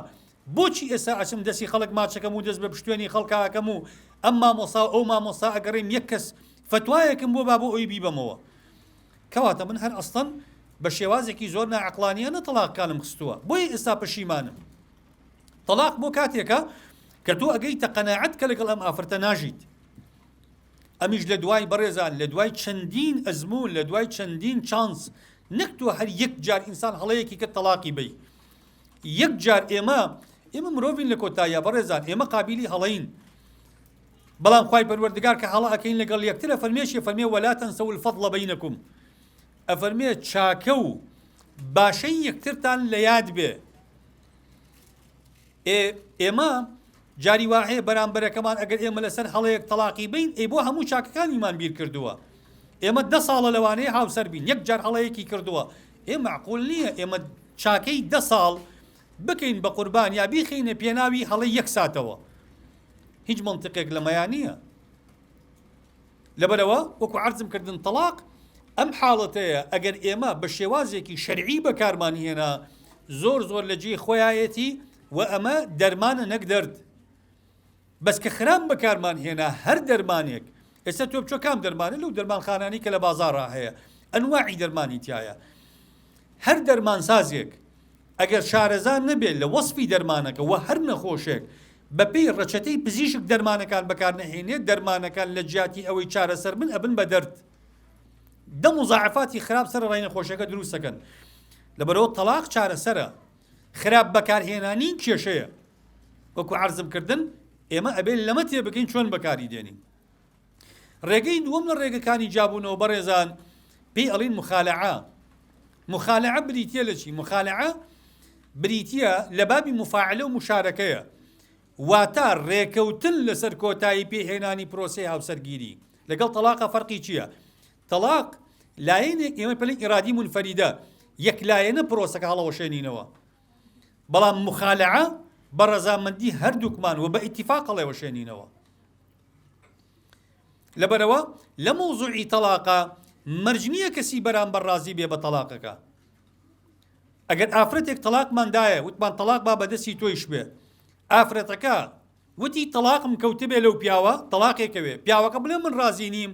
بۆچی ئێستا ئەچم دەستی خەڵک ماچەکەم و دەست بە پشتوێنی خەڵکا ئەکەم و ئەم مامۆستا و ئەو مامۆستا ئەگەڕێم یەک کەس فەتوایەکم بۆ با بۆ ئەوی بیبەمەوە. کەواتە من هەر ئەسڵەن بە شێوازێکی زۆر ناعەقڵانیانە تەڵاقەکانم خستووە، بۆیە ئێستا پەشیمانم. تەڵاق بۆ کاتێکە کە تۆ ئەگەیتە قەناعەت کە لەگەڵ ئەم ئافرەتە ناژیت ئەمیش لە دوای بەڕێزان لە دوای چەندین ئەزموون لە دوای چەندین چانس نەک تۆ هەر یەک جار ئینسان هەڵەیەکی کرد تەڵاقی بی یەک جار ئێمە ئێمە مرۆڤین لە کۆتاییە بەڕێزان ئێمە قابلی هەڵەین بەڵام خوای پەروەردگار کە هەڵە ئەکەین لەگەڵ یەکترە فەرمێشی فەرمێ ولا تنسوا الفضل بینکم ئەفەرمێ چاکە و باشەی یەکترتان لە یاد بێ ئێ ئێمە جاری وا هەیە بەرامبەرەکەمان ئەگەر ئێمە لەسەر هەڵەیەک تەڵاقی بین ئەی بۆ هەموو چاکەکانیمان بیر کردووە ئێمە دە ساڵە لەوانەیە هاوسەر بین یەک جار هەڵەیەکی کردووە ئێ معقول نییە ئێمە چاکەی دە ساڵ بکەین بە قوربان یا بیخینە پێناوی هەڵەی یەک ساتەوە هیچ منطقێک لەمەیان نییە لەبەرئەوە وەکو عەرزم کردن تەڵاق ئەم حاڵەتەیە ئەگەر ئێمە بە شێوازێکی شەرعی بەکارمان هێنا زۆر زۆر لە جێی خۆیایەتی و ئەمە دەرمانە نەک دەرد بەس کە خراپ بەکارمان هێنا هەر دەرمانێک ئێستا تۆ بچۆ کام دەرمانە لەو دەرمانخانانی کە لە بازاڕا هەیە ئەنواعی دەرمانی تایە هەر دەرمانسازێک ئەگەر شارەزا نەبێت لە وەسفی دەرمانەکە وە هەر نەخۆشێک بەپێی ڕەچەتەی پزیشک دەرمانەکان بەکارنەهێنێت دەرمانەکان لە جیاتی ئەوەی چارەسەر بن ئەبن بە دەرد دە مزاعفاتی خراپ سەر ڕای نەخۆشەکە دروست دەکەن لەبەرەوە تەلاق چارەسەرە خراپ بەکارهێنانی کێشەیە وەکو عەرزم کردن ئێمە ئەبێت لەمە تێبگەین چۆن بەکاری دێنین ڕێگەی دووەم لە ڕێگەکانی جیابوونەوە بەڕێزان پێی ئەڵین مخالعە مخالعە بریتە لە چی مخالعە بریتە لە بابی مفاعلە و مشارەکەیە واتە ڕێکەوتن لەسەر کۆتایی پێهێنانی پرۆسەی هاوسەرگیری لەگەڵ تەلاقە فەرقی چییە؟ تەلاق لایەنێک ئێمە پێی ئیرادی منفەریدە یەک لایەنە پرۆسەکە هەڵەوەشێنینەوە بەڵام مخالعە بە ڕەزامەندی هەردووکمان و بە ئیتیفاق هەڵێوەشێنینەوە لەبەرئەوە لە مەوزوعی تەڵاقا مەرج نییە کەسی بەرامبەر ڕازی بێ بە تەڵاقەکە. ئەگەر ئافرەتێک تەڵاقمان دایە وتمان تەڵاق با بەدەستی تۆیش بێ ئافرەتەکە وتی تەڵاقم کەوتبێ لەو پیاوە تەڵاقێکەوێ پیاوەکە بڵێ من ڕازی نیم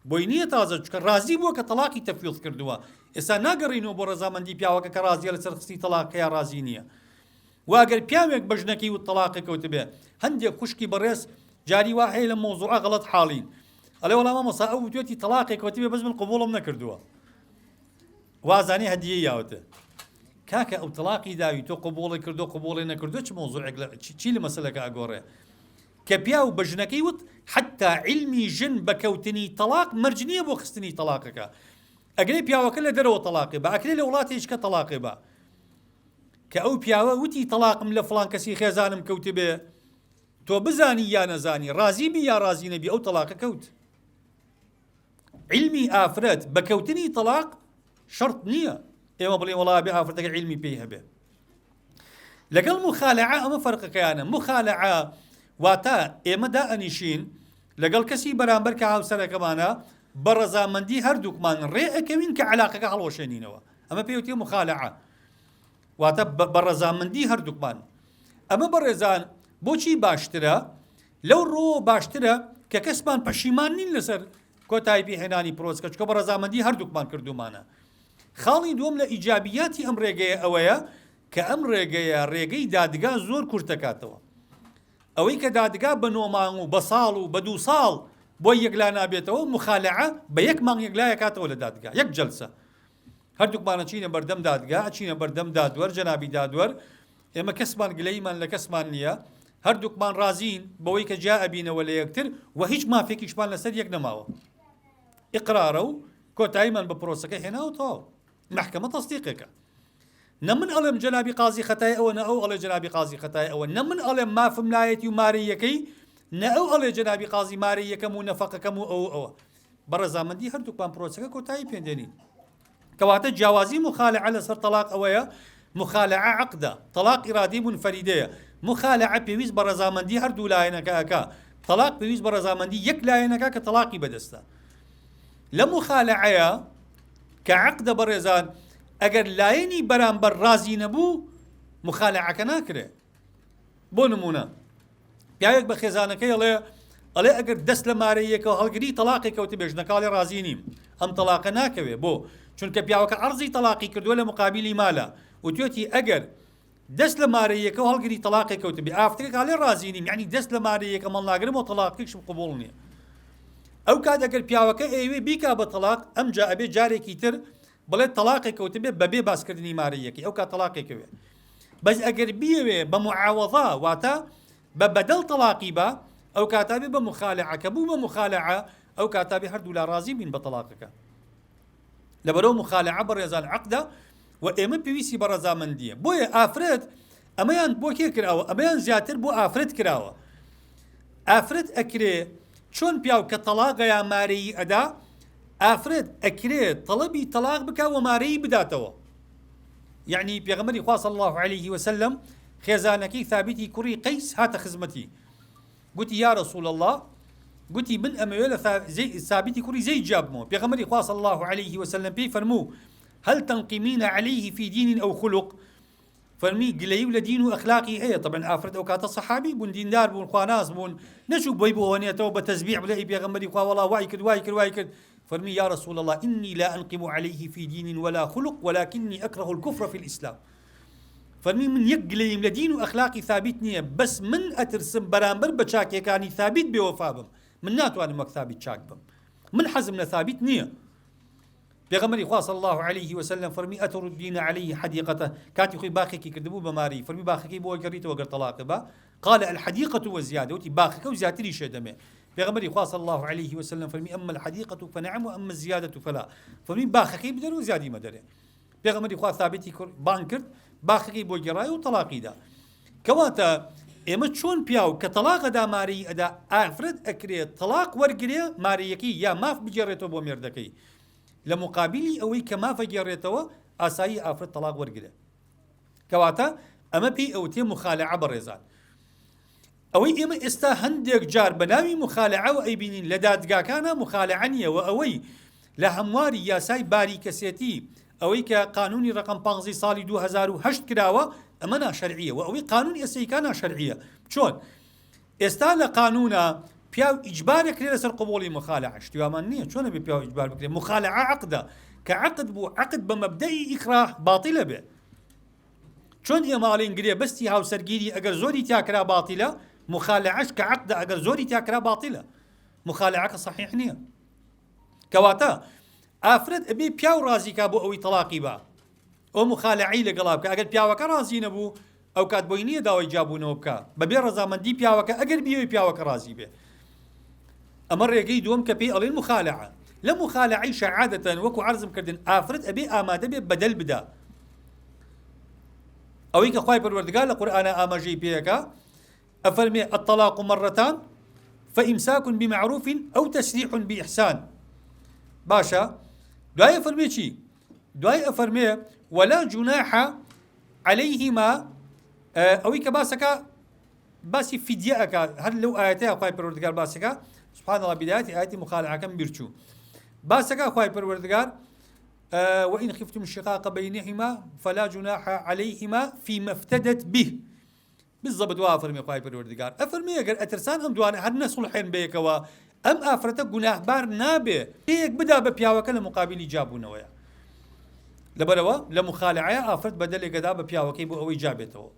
بۆی نییە تازە چکە ڕازی بووە کە تەڵاقی تەفویض کردووە ئێستا ناگەڕینەوە بۆ ڕەزامەندی پیاوەکە کە ڕازیە لەسەر خستی تەڵاقەکە یا ڕازی نییە وە ئەگەر پیاوێک بە ژنەکەی وت تەڵاقی کەوتبێ هەندێک خوشکی بەڕێز جاری وا هەیە لەم مەوزوعە غەڵەت حاڵین ئەڵێ وەڵا مامۆستا ئەو وتوێتی تەڵاقێک کەوتبێ بەس من قبوڵم نەکردووە وازانی هەدیەی یاوتە کاکە ئەو تەڵاقی داوی تۆ قبوڵی کردو قبوڵی نەکردو چ مەوزوعێک لە چی لە مەسەلەکە ئەگۆڕێ کە پیاو بە ژنەکەی وت حتا علمی ژن بە کەوتنی تەڵاق مەرج نییە بۆ خستنی تەڵاقەکە ئەگرێ پیاوەکە لە دەرەوە تەڵاقێ بە ئەکرێ لە وڵاتێکە تەڵاقێ بە کە ئەو پیاوە وتی تەڵاقم لە فڵان کەسی خێزانم کەوتبێ تۆ بزانی یا نەزانی ڕازی بی یا ڕازی نەبی ئەو تەڵاقە کەوت علمی ئافرەت بە کەوتنی تەڵاق شەرت نییە ئێمە بڵێ وڵا بێ ئافرەتەکە علمی پێی هەبێ لەگەڵ مخالعە ئەمە فەرقەکەیانە مخالعە واتە ئێمە دا ئەنیشین لەگەڵ کەسی بەرامبەر کە هاوسەرەکەمانە بە ڕەزامەندی هەردووکمان ڕێ ئەکەوین کە علاقەکە هەڵوەشێنینەوە ئەمە پێوتی مخالعە واتە بە ڕەزامەندی هەردووکمان. ئەمە بەڕێزان بۆچی باشترە؟ لەو ڕووەوە باشترە کە کەسمان پەشیمان نین لەسەر کۆتایی پێهێنانی پرۆسکە چونکە بە ڕەزامەندی هەردووکمان کردوومانە. خاڵی دووەم لە ئیجابیاتی ئەم ڕێگەیە ئەوەیە کە ئەم ڕێگەیە ڕێگەی دادگا زۆر کورت دەکاتەوە. ئەوەی کە دادگا بە نۆ مانگ و بە ساڵ و بە دوو ساڵ بۆی یەکلا نابێتەوە، موخالەعە بە یەک مانگ یەکلایەکاتەوە لە دادگا، یەک جەلسە. هەردووکمان ئەچینە بەردەم دادگا، ئەچینە بەردەم دادوەر، جەنابی دادوەر، ئێمە کەسمان گلەییمان لە کەسمان نییە، هەردووکمان ڕازین بەوەی کە جیا ئەبینەوە لە یەکتر و هیچ مافێکیشمان لەسەر یەک نەماوە. ئیقرارە و کۆتاییمان بە پرۆسەکە هێنا و تەواو. مەحکەمە تەسدیقێکە. نە من ئەڵێم جەنابی قازی خەتای ئەوە نە ئەو ئەڵێ جەنابی قازی خەتای ئەوە نە من ئەڵێم مافم لایەتی و مارەییەکەی نە ئەو ئەڵێ جەنابی قازی مارەییەکەم و نەفەقەکەم و ئەو و ئەوە. بە ڕەزامەندی هەردووکمان پرۆسەکە کۆتایی پێ دێنین. کەواتە جیاوازی موخالەعە لەسەر تەڵاق ئەوەیە موخالەعە عەقدە، تەڵاق ئیرادی مونفەریدەیە، موخالەعە پێویست بە ڕەزامەندی هەردوو لایەنەکە ئەکا، تەڵاق پێویست بە ڕەزامەندی یەک لایەنەکە کە تەڵاقی بەدەستە. لە موخالەعەیە کە عەقدە بەڕێزان ئەگەر لایەنی بەرامبەر ڕازی نەبوو موخالەعەکە ناکرێ. بۆ نمونە پیاوێک بە خێزانەکەی ئەڵێ ئەڵێ ئەگەر دەست لە مارەیەکەوە هەڵگری تەلاقێک کەوتە بێ ژنەکە ئەڵێ ڕازی نیم ئەم تەلاقە ناکەوێ بۆ چونکە پیاوەکە عەرزی تەلاقی کردووە لە مقابلی مالە وتوێتی ئەگەر دەست لە مارەیەکەوە هەڵگری تەلاقێک کەوتە بێ ئافترێک ئەڵێ ڕازی نیم یعنی دەست لە مارەیەکە مەڵناگرم و تەلاقێکشم قبوڵ نییە ئەو کات ئەگەر پیاوەکە ئەیەوێ بیکا بە تەلاق ئەمجا ئەبێ جارێکی تر بڵێ تەلاقێک کەوتبێ بەبێ باسکردنی مارەیەکەی ئەو کات تەلاقێکەوێ بەس ئەگەر بیەوێ بە معاوەزە واتە بە بەدەڵ تەڵاقی با ئەو کاتە بێ بە مخالعە کە بوو بە مخالعە ئەو کاتە بێ هەردوولا ڕازی بین بە تەڵاقەکە لەبەرەوە مخالعە بە ڕێزان عەقدە و ئێمە پێویستی بە ڕەزامەندیە بۆیە ئافرەت ئەمەیان بۆ کێ کراوە ئەمەیان زیاتر بۆ ئافرەت کراوە ئافرەت ئەکرێ چۆن پیاو کە تەڵاقە یا مارەیی ئەدا ئافرەت ئەکرێ تەڵەبی تەلاق بکە و مارەیی بداتەوە یەعنی پێغەمبەری خوا صلی اللە علیه وسلم خێزانەکەی ثابتی کوڕی قەیس هاتە خزمەتی گوتی یا رسول اللە گوتی من ئەمەوێ لە ثابتی کوڕی زەید جیابمەوە پێغەمبەری خوا صلی اللە علیه وسلم پێی فەرموو هل تنقمین علیه فی دین او خلق فەرمی گلەیی و لە دین و ئەخلاقی هەیە طبعا ئافرەت ئەو کاتە سەحابی بوون دیندار بوون خواناس بوون نەچوو بۆی بۆ بە تەزبیح بڵێ ئەی پێغەمبەری خوا وەڵا وای کرد وای کرد وای کرد فەرمی یا رسول اللە انی لا انقم علیه فی دین ولا خلق ولکنی اکره الکفر فی الاسلام فەرمی من یەک گلەییم لە دین و ئەخلاقی ثابت نییە بەس من ئەترسم بەرامبەر بە چاکیەکانی ثابت بێوەفا بم من ناتوانم وەک ثابت چاک بم من حەزم لە ثابت نییە پێغەمبەری خوا صلی الله علیه وسلم فەرمی ئەتردین علیه حدیقته کاتی خۆی باخێکی کردبوو بە ماری فەرمی باخەکەی بۆ گەڕیتەوە گەر تەڵاقی بە قال الحدیقة وزیادە وتی باخەکە و زیاتریشێ دەمێ پێغەمبەری خوا صلی الله علیه وسلم فەرمی اما الحدیقة فنعم واما الزیادة فلا فەرمی باخەکەی بدەر و زیادی مەدەرێ پێغەمبەری خوا ثابتی بانگ کرد باخەکەی بۆ گێڕای و تەڵاقی دا کەواتە ئێمە چۆن پیاو کە تەڵاق ئەدا مارەی ئەدا ئافرەت ئەکرێ تەڵاق وەرگرێ مارەیەکەی یا ماف بگێڕێتەوە بۆ مێردەکەی لە مقابلی ئەوەی کە مافە گێڕێتەوە ئاسایی ئافرەت تەڵاق وەرگرێ کەواتە ئەمە پێی ئەوتێ موخالەعە بەڕێزان. ئەوەی ئێمە ئێستا هەندێک جار بە ناوی موخالەعەوە ئەیبینین لە دادگاکانا موخالەعە نییە و ئەوەی لە هەمواری یاسای باری کەسێتی ئەوەی کە قانونی ڕەقەم پانزەی ساڵی 2008 کراوە ئەمە ناشەرعیە و ئەوەی قانون ئێسەیکا ناشەرعیە چۆن ئێستا لە قانونا پیاو ئیجبار ئەکرێ لەسەر قبوڵی موخالەعە شتی وامان نییە چۆن ئەبێ پیاو ئیجبار بکرێ موخالەعە عەقدە کە عەقد بوو عەقد بە مەبدەئی ئیکراه باتیلە بێ چۆن ئێمە ئەڵێین گرێ بەستی هاوسەرگیری ئەگەر زۆری تیا کرا باتیلە موخالەعەش کە عەقدە ئەگەر زۆری تیا کرا باتیلە موخالەعەکە صحیح نییە کەواتە ئافرەت ئەبێ پیاو ڕازیکا بۆ ئەوەی تەڵاقی با ئەو موخالەعەی لەگەڵا بکا ئەگەر پیاوەکە ڕازی نەبوو ئەوکات بۆی نییە داوای جیابوونەوە بکا بەبێ ڕەزامەندی پیاوەکە ئەگەر بیەوێ پیاوەکە ڕازی بێ ئەمە ڕێگەی دووەم کە پێی ئەڵێن موخالەعە لە موخالەعەیشا عادەتەن وەکو عەرزم کردن ئافرەت ئەبێ ئامادە بێ بەدەل بدا ئەوەی کە خوای پەروەردگار لە قورئانا ئاماژەی پێیەکا ئەفەرمێ الطلاق مرتان فإمساك بمعروف أو تسريح بإحسان باشە دوای ئەفەرمێ چی دوای ئەفەرمێ ولا جناح عليهما ئەوەی کە باسەکە باسی فیدیە ئەکا هەر لەو ئاەتەیە خوای پەروەردگار باسەکە سبحان الله بداية ئاەتی مخالعەکەم بیرچوو باسەکە خوای پەروەردگار وإن خفتم شقاق بينهما فلا جناح عليهما فيما افتدت به بالضبط وا ئەفەرمێ خوای پەروەردگار ئەفەرمێ ئەگەر ئەترسان ئەم دوانە هەر نەسوڵحێن بەیەکەوە ئەم ئافرەتە گوناهبار نابێ پێیەک بدا بە پیاوەکە لە مقابلی جیابوونەوەیە. لەبەرئەوە لە موخالەعەیا ئافرەت بەدەلێک ئەدا بە پیاوەکەی بۆ ئەوەی جا بێتەوە.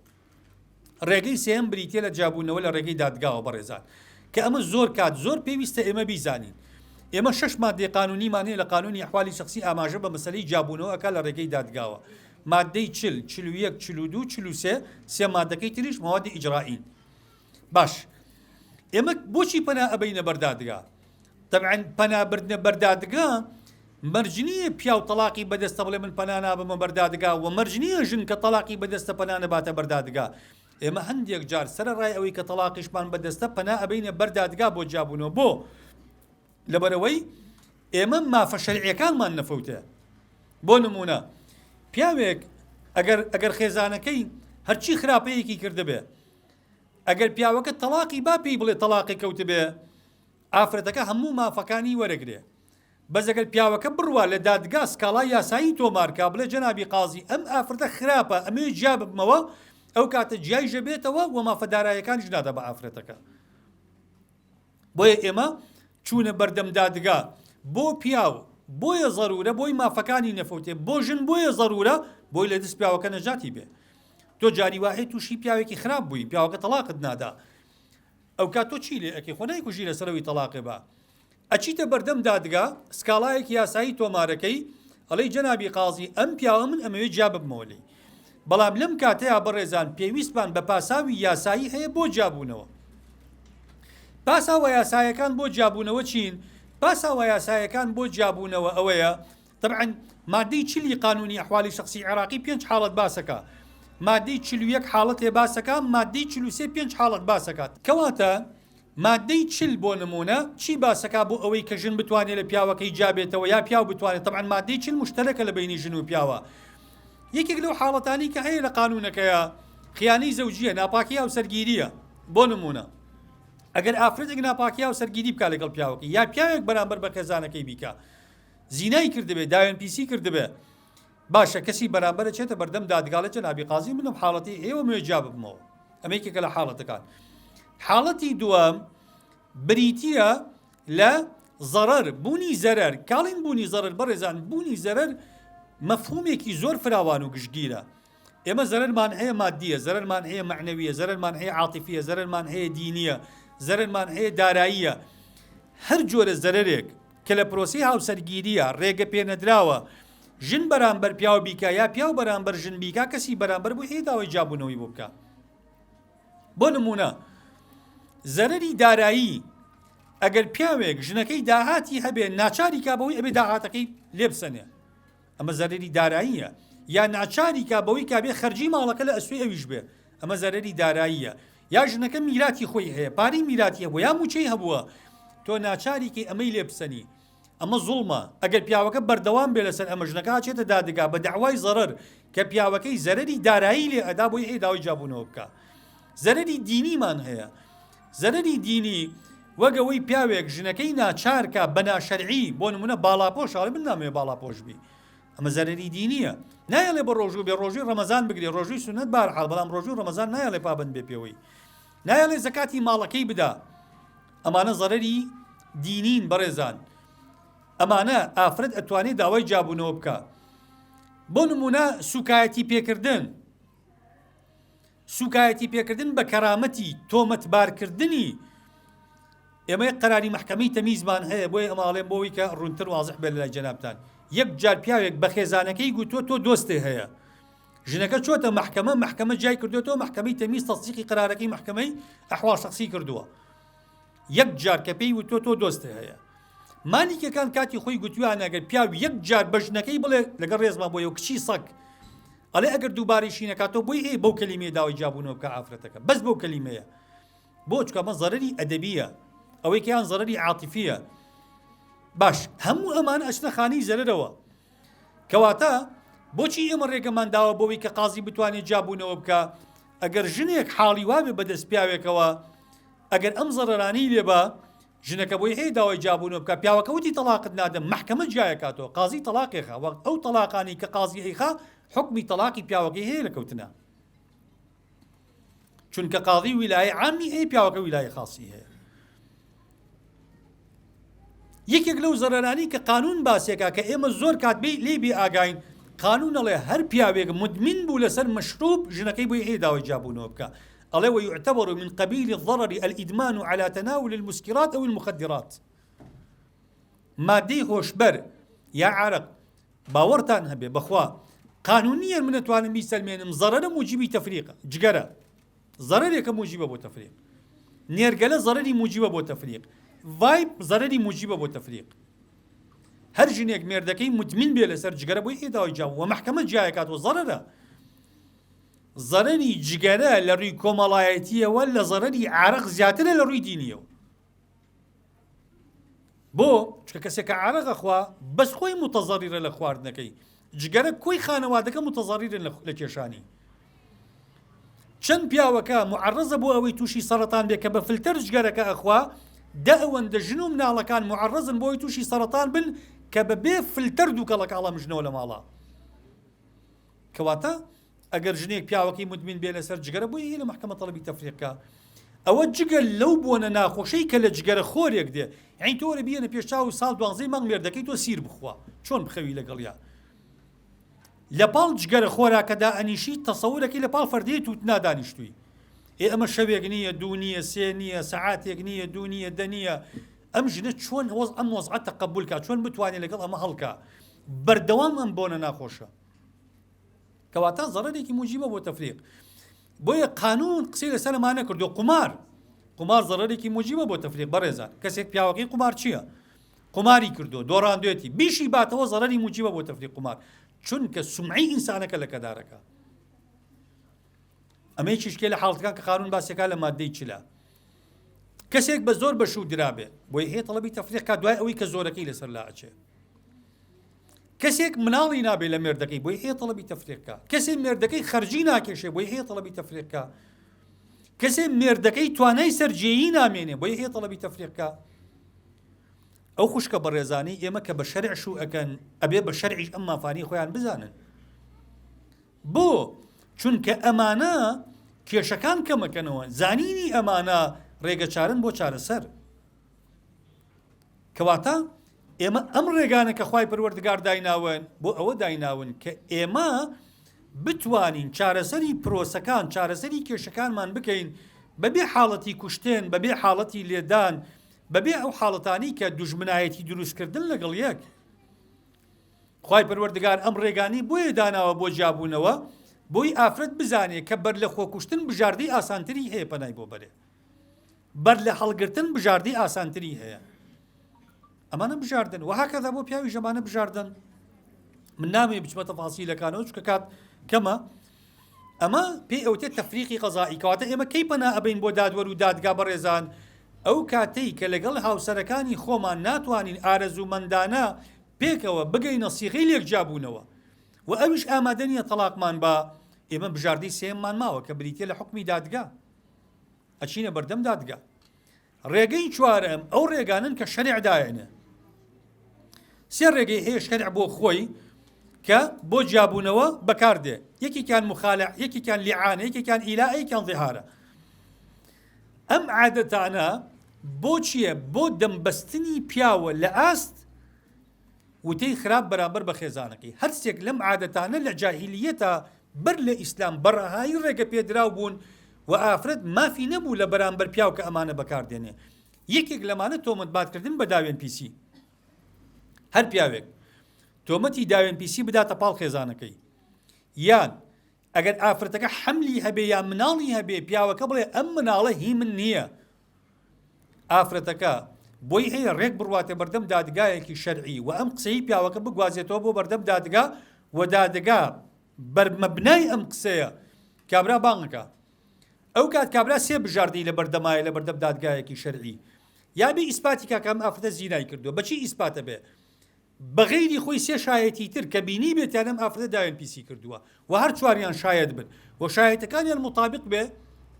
ڕێگەی سێیەم بریتیە لە جیابوونەوە لە ڕێگەی دادگاوە بەڕێزان کە ئەمە زۆر کات زۆر پێویستە ئێمە بیزانین. ئێمە شەش مادەی قانونیمان هەیە لە قانونی ئەحوالی شەخسی ئاماژە بە مەسەلەی جیابوونەوە ئەکا لە ڕێگەی دادگاوە مادەی 40، 41، 42، 43، سێ مادەکەی تریش مەوادی ئیجرائین. باش ئێمە بۆچی پەنا ئەبەینە بەر دادگا؟ تەبعەن پەنا بردنە بەر دادگا مەرج نییە پیاو تەلاقی بەدەستە بڵێ من پەنا نابەمە بەر دادگا و مەرج نییە ژن کە تەلاقی بەدەستە پەنا نەباتە بەر دادگا. ئێمە هەندێک جار سەرەڕای ئەوەی کە تەلاقیشمان بەدەستە پەنا ئەبەینە بەر دادگا بۆ جیابوونەوە. بۆ؟ لەبەرئەوەی ئێمە مافە شەرعیەکانمان نەفەوتێ. بۆ نموونە پیاوێک ئەگەر ئەگەر خێزانەکەی هەرچی خراپەیەکی کردبێ ئەگەر پیاوەکە تەڵاقی با پێی بڵێ تەڵاقی کەوتبێ ئافرەتەکە هەموو مافەکانی وەرەگرێ بەس ئەگەر پیاوەکە بڕوا لە دادگا سکاڵای یاسایی تۆمار کا بڵێ جەنابی قازی ئەم ئافرەتە خراپە ئەمەوێ جیا ببمەوە ئەو کاتە جیایش دەبێتەوە و مافە دارایەکانیش نادا بە ئافرەتەکە. بۆیە ئێمە چوونە بەردەم دادگا بۆ پیاو بۆیە زەرورە بۆی مافەکانی نەفەوتێ بۆ ژن بۆیە زەرورە بۆی لە دەست پیاوەکە نەجاتی بێ تۆ جاری واهەیە تووشی پیاوێکی خراپ بووی پیاوەکە تەڵاقت نادا ئەو کات تۆ چی لێ ئەکەی خۆ نایکوژی لەسەرەوەی تەڵاقێ بە ئەچیتە بەردەم دادگا سکاڵایەکی یاسایی تۆمارەکەی ئەڵێی جەنابی قازی ئەم پیاوە من ئەمەوێ جیا ببمەوە لێی بەڵام لەم کاتەیا بەڕێزان پێویستمان بە پاساوی یاسایی هەیە بۆ جیابوونەوە پاساوە یاسایەکان بۆ جیابوونەوە چین؟ پاساوە یاسایەکان بۆ جیابوونەوە ئەوەیە طبعا مادەی چلی قانونی ئەحوالی شخصی عێراقی پێنج حاڵەت باسەکە مادەی 41 حاڵەتێ باسەکە مادەی 43 پێنج حاڵەت باسەکات کەواتە مادەی 40 بۆ نمونە چی باسەکا بۆ ئەوەی کە ژن بتوانێت لە پیاوەکەی جیابێتەوە یا پیاو بتوانێت طبعا مادەی 40 مشتەرەکە لە بەینی ژن و پیاوە یەکێک لەو حاڵەتانی کە هەیە لە قانونەکەیە خیانەی زەوجیە ناپاکی هاوسەرگیریە بۆ نمونە ئەگەر ئافرەتێک ناپاکی هاوسەرگیری بکا لەگەڵ پیاوەکەی یا پیاوێک بەرامبەر بە خێزانەکەی بیکا زینای کردبێ داوێن پیسی کردبێ باشە کەسی بەرامبەر ئەچێتە بەردەم دادگا ئەڵێ جەنابی قازی من ئەم حاڵەتەی ئێوە مەوێ جیا ببمەوە ئەمە یەکێکە لە حاڵەتەکان حاڵەتی دووەم بریتییە لە زەرەر بوونی زەرەر کاڵین بوونی زەرەر بەڕێزان بوونی زەرەر مەفهومێکی زۆر فراوان و گشتگیرە ئێمە زەرەرمان هەیە مادیە زەرەرمان هەیە مەعنەویە زەرەرمان هەیە عاتیفیە زەرەرمان هەیە دینیە زەرەرمان هەیە داراییە هەر جۆرە زەرەرێک کە لە پرۆسەی هاوسەرگیریە ڕێگە پێنەدراوە ژن بەرامبەر پیاو بیکا یا پیاو بەرامبەر ژن بیکا کەسی بەرامبەر بۆی هەیە داوای جیابوونەوەی بۆ بکا. بۆ نموونە زەرەری دارایی ئەگەر پیاوێک ژنەکەی داهاتی هەبێ ناچاری کا بەوەی ئەبێ داهاتەکەی لێ بسەنێ ئەمە زەرەری داراییە یا ناچاری کا بەوەی کا بێ خەرجی ماڵەکە لە ئەستۆی ئەویش بێ ئەمە زەرەری داراییە یا ژنەکە میراتی خۆی هەیە پارەی میراتی هەبووە یا موچەی هەبووە تۆ ناچاری کەی ئەمەی لێ بسەنی ئەمە زوڵمە، ئەگەر پیاوەکە بەردەوام بێ لەسەر ئەمە ژنەکە ئەچێتە دادگا بە دەعوای زەڕەر کە پیاوەکەی زەرەری دارایی لێ ئەدا بۆی هەیە داوای جیابوونەوە بکا. زەرەری دینیمان هەیە، زەرەری دینی وەک ئەوەی پیاوێک ژنەکەی ناچار کا بە ناشەرعی بۆ نمونە باڵاپۆش ئەڵێ من نامەوێ باڵاپۆش بی ئەمە زەرەری دینیە نایەڵێ بە ڕۆژوو بێ ڕۆژووی ڕەمەزان بگرێ ڕۆژووی سوننەت بارحاڵ بەڵام ڕۆژووی ڕەمەزان نایەڵێ پابەند بێ پێوەی نایەڵێ زەکاتی ماڵەکەی بدا ئەمانە زەرەری دینین بەڕێزان ئەمانە ئافرەت ئەتوانێت داوای جیابوونەوە بکە بۆ نمونە سوکایەتی پێکردن سوکایەتی پێکردن بە کەرامەتی تۆمەتبارکردنی ئێمە قەراری مەحکەمەی تەمیزمان هەیە بۆیە ئەماڵێن بۆ ئەوەی کە ڕوونتر وازح بێت لەلای جەنابتان یەک جار پیاوێک بە خێزانەکەی گوتووە تۆ دۆستێ هەیە ژنەکە چۆتە مەحکەمە مەحکەمە جیای کردوێتەوە مەحکەمەی تەمیز تەسدیقی قەرارەکەی مەحکەمەی ئەحوال شەخسی کردووە یەک جار کە پێی وتووە تۆ دۆستێ هەیە مالیکەکان کاتی خۆی گوتویانە ئەگەر پیاو یەک جار بە ژنەکەی بڵێ لەگەڵ ڕێزما بۆیە و کچی سەگ ئەڵێ ئەگەر دووبارەیشی نەکاتەوە بۆی هەیە بەو کەلیمەیە داوای جیابوونەوە بکە ئافرەتەکە بەس بەو کەلیمەیە بۆ چونکە ئەمە زەرەری ئەدەبیە ئەوەی کەیان زەرەری عاتیفیە باش هەموو ئەمان ئەچنە خانەی زەرەرەوە کەواتە بۆچی ئێمە ڕێگەمان داوە بۆی کە قازی بتوانێت جیابوونەوە بکە ئەگەر ژنێک حاڵی وابێ بەدەست پیاوێکەوە ئەگەر ئەم زەرەرانەی لێ بە ژنەکە بۆی هەیە داوای جیابوونەوە بکا پیاوەکە وتی تەڵاقت نادەم مەحکەمە جیایەکاتەوە قازی تەڵاقێخا وەک ئەو تەڵاقانەی کە قازی ئەیخا حوکمی تەڵاقی پیاوەکەی هەیە لە کەوتنا چونکە قازی ویلایە عامی هەیە پیاوەکە ویلایە خاصی هەیە یەکێک لەو زەرەرانی کە قانون باسێکا کە ئێمە زۆر کات بێ لێی بێ ئاگاین. قانون ئەڵێ هەر پیاوێک مدمن بوو لەسەر مەشروب ژنەکەی بۆی هەیە داوای جیابوونەوە بکا. ئەڵێ ويعتبر من قبيل الضرر الإدمان على تناول المسكرات أو المخدرات. مادەی هۆشبەر یا عارەق باوەڕتان هەبێ بەخوا قانونیەن من ئەتوانم بیسەلمێنم زەرەرە موجیبی تەفریقە جگەرە زەرەرێکە موجیبە بۆ تەفریق نێرگەلە زەرەری موجیبە بۆ تەفریق ڤایپ زەرەری موجیبە بۆ تەفریق هەر ژنێک مێردەکەی مدمن بێ لەسەر جگەرە بۆی هەیە داوای جیابوو وە مەحکەمە جیایەکاتەوە زەرەرە زەرەری جگەرە لە ڕووی کۆمەڵایەتیەوە لە زەرەری عارەق زیاترە لە ڕووی دینیەوە بۆ؟ چونکە کەسێک کە عارەق ئەخوا بەس خۆی متەزەڕیرە لە خواردنەکەی، جگەرە کۆی خانەوادەکە متەزەڕیرن لە کێشانی. چەند پیاوەکە معەڕەزە بۆ ئەوەی تووشی سەرەتان بێ کە بە فلتەر جگەرەکە ئەخوا، دە ئەوەندە ژن و مناڵەکان معەڕەزن بۆ ئەوەی تووشی سەرەتان بن کە بە بێ فلتەر دووکەڵەکە ئەڵەمژنەوە لە ماڵا. کەواتە ئەگەر ژنێک پیاوەکەی مدمن بێ لەسەر جگەرە بۆی هەیە لە مەحکەمە تەڵەبی تەفریق کا ئەوە جگە لەو بۆنە ناخۆشەی کە لە جگەرە خۆرێک دێ یعنی تۆ وەرە بیەنە پێش چاو و ساڵ دوانزەی مانگ مێردەکەی تۆ سیر بخوا چۆن بخەوی لەگەڵیا لە پاڵ جگەرە خۆراکەدا ئەنیشی تەسەورەکەی لە پاڵ فەردەی تووتنا دانیشتووی ئێ ئەمە شەوێک نییە دوو نییە سێ نییە سەعاتێک نییە دوو نییە دە نییە ئەم ژنە چۆن وەز ئەم وەزعە تەقەبول کا چۆن بتوانێت لەگەڵ ئەمە هەڵکا بەردەوام ئەم بۆنە ناخۆشە کەواتە زەڕەرێکی موجیبە بۆ تەفریق بۆیە قانون قسەی لەسەر ئەمانە کردو قومار قومار زەڕەرێکی موجیبە بۆ تەفریق بەڕێزان کەسێک پیاوەکەی قومار چییە قوماری کردو دۆڕاندوێتی بیشی باتەوە زەڕەری موجیبە بۆ تەفریق قومار چونکە سمعی ئینسانەکە لە کەدارەکە ئەمە یەکیشکێ لە حاڵەتەکان کە قانون باسیەکە لە مادەی چلە کەسێک بە زۆر بەشوو درابێ بۆی هەیە تەڵەبی تەفریق کا دوای ئەوەی کە زۆرەکەی لەسەر لا ئەچێ کەسێک مناڵی نابێ لە مێردەکەی بۆی هەیە تەڵەبی تەفریق کا کەسێ مێردەکەی خەرجی ناکێشێ بۆی هەیە تەڵەبی تەفریق کا کەسێ مێردەکەی توانای سەرجێیی نامێنێ بۆی هەیە تەڵەبی تەفریق کا ئەو خوشکە بەڕێزانەی ئێمە کە بە شەرع شوو ئەکەن ئەبێ بە شەرعیش ئەم مافانی خۆیان بزانن بۆ؟ چونکە ئەمانە کێشەکان کەمەکەنەوە، زانینی ئەمانە ڕێگەچارەن بۆ چارەسەر. کەواتە ئێمە ئەم ڕێگانە کە خوای پەروەردگار دایناون بۆ ئەوە دایناون کە ئێمە بتوانین چارەسەری پرۆسەکان چارەسەری کێشەکانمان بکەین بەبێ حاڵەتی کوشتن بەبێ حاڵەتی لێدان بەبێ ئەو حاڵەتانی کە دوژمنایەتی دروستکردن لەگەڵ یەک خوای پەروەردگار ئەم ڕێگانەی بۆیە داناوە بۆ جیابوونەوە بۆی ئافرەت بزانێ کە بەر لە خۆکوشتن بژاردەی ئاسانتری هەیە پەنای بۆ بەرێ بەر لە هەڵگرتن بژاردەی ئاسانتری هەیە ئەمانە بژاردن وهکذا بۆ پیاوی ژەمانە بژاردن من نامەوێ بچمە تەفاسیلەکانەوە چونکە کات کەمە ئەمە پێی ئەوتێت تەفریقی قەزایی کەواتە ئێمە کەی پەنا ئەبەین بۆ دادوەر و دادگا بەڕێزان ئەو کاتەی کە لەگەڵ هاوسەرەکانی خۆمان ناتوانین ئارەزوومەندانە پێکەوە بگەینە سیغەی لێکجیابوونەوە و ئەویش ئامادە نییە تەڵاقمان با، ئێمە بژاردەی سێیەممان ماوە کە بریتییە لە حوکمی دادگا. ئەچینە بەردەم دادگا. ڕێگەی چوارەم ئەو ڕێگانەن کە شەرع دایەنێ. سێ ڕێگەی هەیە شەرع بۆ خۆی کە بۆ جیابوونەوە بەکاردێ. یەکێکیان مخالع، یەکێکیان لیعانە، یەکێکیان ئیلاء، یەکیان ظیهارە. ئەم عادەتانە بۆ چییە؟ بۆ دەمبەستنی پیاوە لە ئاست وتەی خراپ بەرامبەر بە خێزانەکەی. هەرسێک لەم عادەتانە لە جاهیلیەتا بەر لە ئیسلام بە ڕەهایی ڕێگە پێدراو بوون و ئافرەت مافی نەبوو لە بەرامبەر پیاو کە ئەمانە بەکار دێنێ. یەکێک لەمانە تۆمەتبارکردن بە داوێن پیسی. هەر پیاوێک تۆمەتی داوێن پیسی بداتە پاڵ خێزانەکەی یان ئەگەر ئافرەتەکە حەملی هەبێ یا مناڵی هەبێ پیاوەکە بڵێ ئەم مناڵە هی من نییە ئافرەتەکە بۆی هەیە ڕێک بڕواتە بەردەم دادگایەکی شەرعی و ئەم قسەی پیاوەکە بگوازێتەوە بۆ بەردەم دادگا و دادگا بەرمەبنای ئەم قسەیە کابرا بانگەکە ئەو کات کابرا سێ بژاردەی لە بەردەمایە لە بەردەم دادگایەکی شەرعی یا بێ ئیسپاتی کاکە ئەم ئافرەتە زینای کردووە بەچی ئیسپاتە بێ بە غەیری خۆی سێ شایەتی تر کە بینیبێتیان ئەم ئافرەتە داوێن پیسی کردووە و هەر چواریان شایەت بن و شایەتەکانیان موتابیق بێ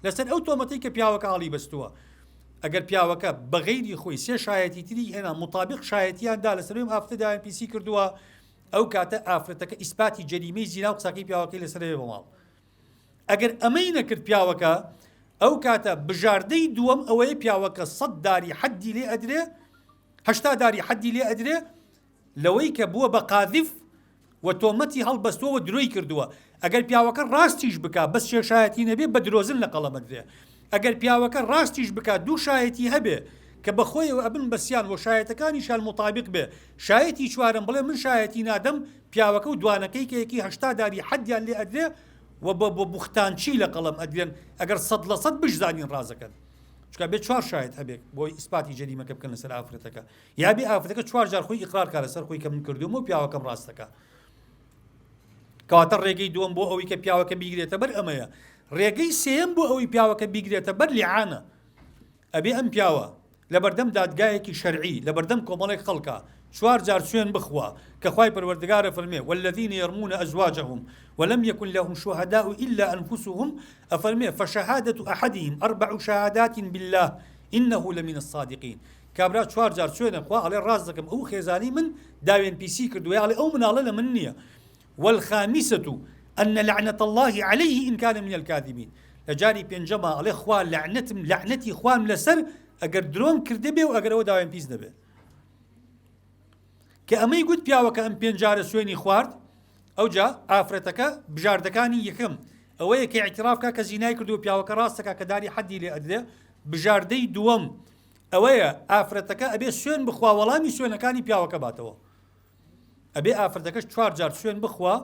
لەسەر ئەو تۆمەتەی کە پیاوەکە هەڵی بەستووە ئەگەر پیاوەکە بە غەیری خۆی سێ شایەتی تری هێنا موتابیق شایەتیان دا لەسەر ئەم ئافرەتە داوێن پیسی کردووە ئەو کاتە ئافرەتەکە ئیسپاتی جەریمەی زینا و قسەکەی پیاوەکەی لەسەر بە ماڵ ئەگەر ئەمەی نەکرد پیاوەکە ئەو کاتە بژاردەی دووەم ئەوەیە پیاوەکە سەد داری حەدی لێ ئەدرێ 80 داری حەدی لێ ئەدرێ لەوەی کە بووە بە قاذف. و تۆمەتی هەڵبەستووە و درۆی کردووە ئەگەر پیاوەکە ڕاستیش بکا بەس سێ شایەتی نەبێ بە درۆزن لە قەڵەم ئەدرێ ئەگەر پیاوەکە ڕاستیش بکا دوو شایەتی هەبێ کە بە خۆیەوە ئەبن بە سیان و شایەتەکانیشیان موتابیق بێ شایەتی چوارەم بڵێ من شایەتی نادەم پیاوەکە و دوانەکەی کە یەکی 80 داری حەدیان لێ ئەدرێ و بە بە بوختانچی لە قەڵەم ئەدرێن ئەگەر 100% بشزانین ڕازەکەن چونکە بێ چوار شایەت هەبێت بۆی ئیسپاتی جەریمەکە بکەن لەسەر ئافرەتەکە یا بێ ئافرەتەکە چوار جار خۆی ئیقرار کا لەسەر خۆی کە من کردوومە و پیاوەکەم ڕاستەکە کەواتە ڕێگەی دووەم بۆ ئەوەی کە پیاوەکە بیگرێتە بەر ئەمەیە ڕێگەی سێیەم بۆ ئەوەی پیاوەکە بیگرێتە بەر لیعانە ئەبێ ئەم پیاوە لەبەردەم دادگایەکی شەرعی لەبەردەم کۆمەڵێک خەڵکە چوار جار سوێن بخوا کە خوای پەروەردگار ئەفەرمێ والذین یرمون ازواجهم ولم یکن لهم شهداء الا انفسهم ئەفەرمێ فشهادة احدهم اربع شهادات بالله انه لمن الصادقین کابرا چوار جار سوێنە خوا ئەڵێ ڕاست دەکەم ئەو خێزانی من داوێن پیسی کردووە یا ئەڵێ ئەو مناڵە لە من نییە والخامسة ان لعنة الله عليه ان كان من الكاذبین لە جاری پێنجەما ئەڵێ خوا لەعنەتم لەعنەتی خوام لەسەر ئەگەر درۆم کردبێ و ئەگەر ئەوە داوێن پیس نەبێ کە ئەمەی گوت پیاوەکە ئەم پێنج جارە سوێنی خوارد ئەوجا ئافرەتەکە بژاردەکانی یەکەم ئەوەیە کە اعتراف کا کە زینای کردو پیاوەکە ڕاستەکە کە داری حەدی لێ ئەدرێ بژاردەی دووەم ئەوەیە ئافرەتەکە ئەبێ سوێن بخوا وەڵامی سوێنەکانی پیاوەکە باتەوە ئەبێ ئافرەتەکەش چوار جار سوێن بخوا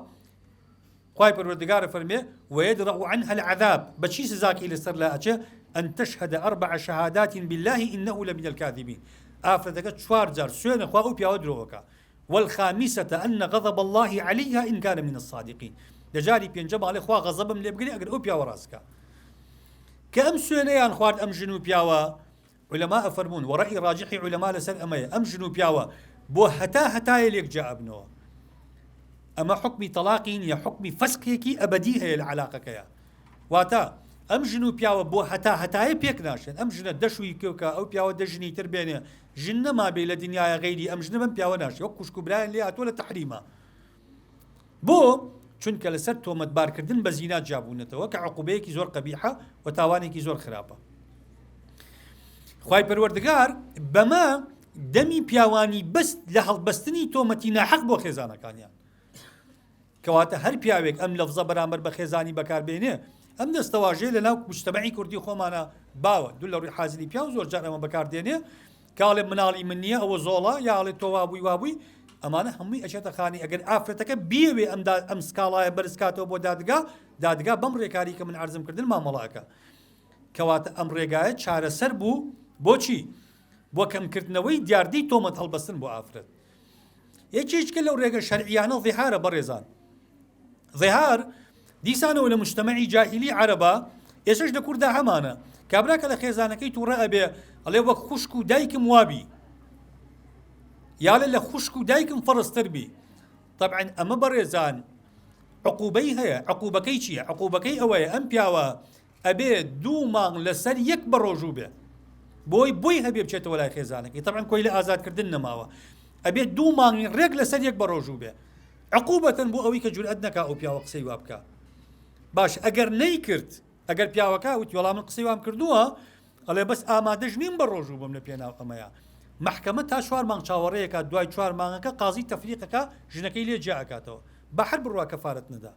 خوای پەروەردگار ئەفەرموێ، ویدرأ عنها العذاب، بە چی سزاکەی لەسەر لا ئەچێ، ان تشهد اربع شهادات باللە انه لمن الکاذبین، ئافرەتەکە چوار جار سوێن ئەخوا ئەو پیاوە درۆ ئەکا، والخامسة ان غضب اللە علیها ان کان من الصادقین، لە جاری پێنجەم ئەڵێ خوا غەزەبم لێ بگرێ ئەگەر ئەو پیاوە ڕاست کا. کە ئەم سوێنەیان خوارد ئەم ژن و پیاوە، عولەما ئەفەرموون، وە ڕەئی ڕاجحی عولەما لەسەر ئەمەیە، ئەم ژن و پیاوە بۆ هەتا هەتایە لێک جیا ئەبنەوە. ئەمە حوکمی تەڵاقی نییە، حوکمی فەسخێکی ئەبەدی هەیە لە عەلاقەکەیا. واتە ئەم ژن و پیاوە بۆ هەتا هەتایە پێک ناشێن. ئەم ژنە دە شووی بکا، ئەو پیاوە دە ژنی تر بێنێ، ژن نەمابێ لە دنیایا غەیری ئەم ژنە بەم پیاوە ناشێ. وەک خوشک و برایان لێ هاتووە لە تەحریما. بۆ؟ چونکە لەسەر تۆمەتبارکردن بە زینا جیابوونەتەوە کە عقوبەیەکی زۆر قەبیحە و تاوانێکی زۆر خراپە. خوای پەروەردگار بەمە دەمی پیاوانی بەست لە هەڵبەستنی تۆمەتی ناحەق بۆ خێزانەکانیان. کەواتە هەر پیاوێک ئەم لەفزە بەرامبەر بە خێزانی بەکاربێنێ ئەم دەستەواژەیە لە ناو مجتەمەعی کوردی خۆمانە باوە دوو لە ڕووی حازری پیاو زۆر جار ئەمە بەکاردێنێ کاڵێ مناڵی من نییە ئەوە زۆڵە یا ئەڵێ تۆ وابووی وابووی ئەمانە هەمووی ئەچێتە خانی ئەگەر ئافرەتەکە بیەوێ ئەم ئەم سکاڵایە بەرز کاتەوە بۆ دادگا دادگا بەم ڕێکاری کە من عەرزم کردن مامەڵە ئەکا کەواتە ئەم ڕێگایە چارەسەر بوو بۆچی بۆ کەمکردنەوەی دیاردەی تۆمەت هەڵبەستن بۆ ئافرەت یەکێکە لەو ڕێگە شەرعیانە ظیهارە بەڕێزان ظیهار دیسانەوە لە مجتەمەعی جاهیلی عەرەبا ئێسش لە کووردا هەمانە کابرا کە لە خێزانەکەی تووڕە ئەبێ ئەڵێ وەک خوشک و دایکم وابی یاڵێ لە خوشک و دایکم فەرزتر بی طبعا ئەمە بەڕێزان عقوبەی هەیە عقوبەکەی چییە عقوبەکەی ئەوەیە ئەم پیاوە ئەبێ دوو مانگ لەسەر یەک بەڕۆژوو بێ بۆی بۆی هەبێ بچێتەوە لای خێزانەکەی تەبعەن کۆیلە ئازادکردن نەماوە ئەبێ دوو مانگی ڕێک لەسەر یەک بەڕۆژوو بێ عقوبەتەن بۆ ئەوەی کە جورئەت نەکا ئەو پیاوە قسەی وا بکا باش ئەگەر نەیکرد ئەگەر پیاوەکە وتی وەڵا من قسەی وام کردووە ئەڵێ بەس ئامادەش نیم بە ڕۆژوو بم لە پێناو ئەمەیە محکەمە تا چوار مانگ چاوەڕێیەکە دوای چوار مانگەکە قازی تەفریقەکە ژنەکەی لێ جیا ئەکاتەوە بە هەر بڕوا کەفارەت نەدا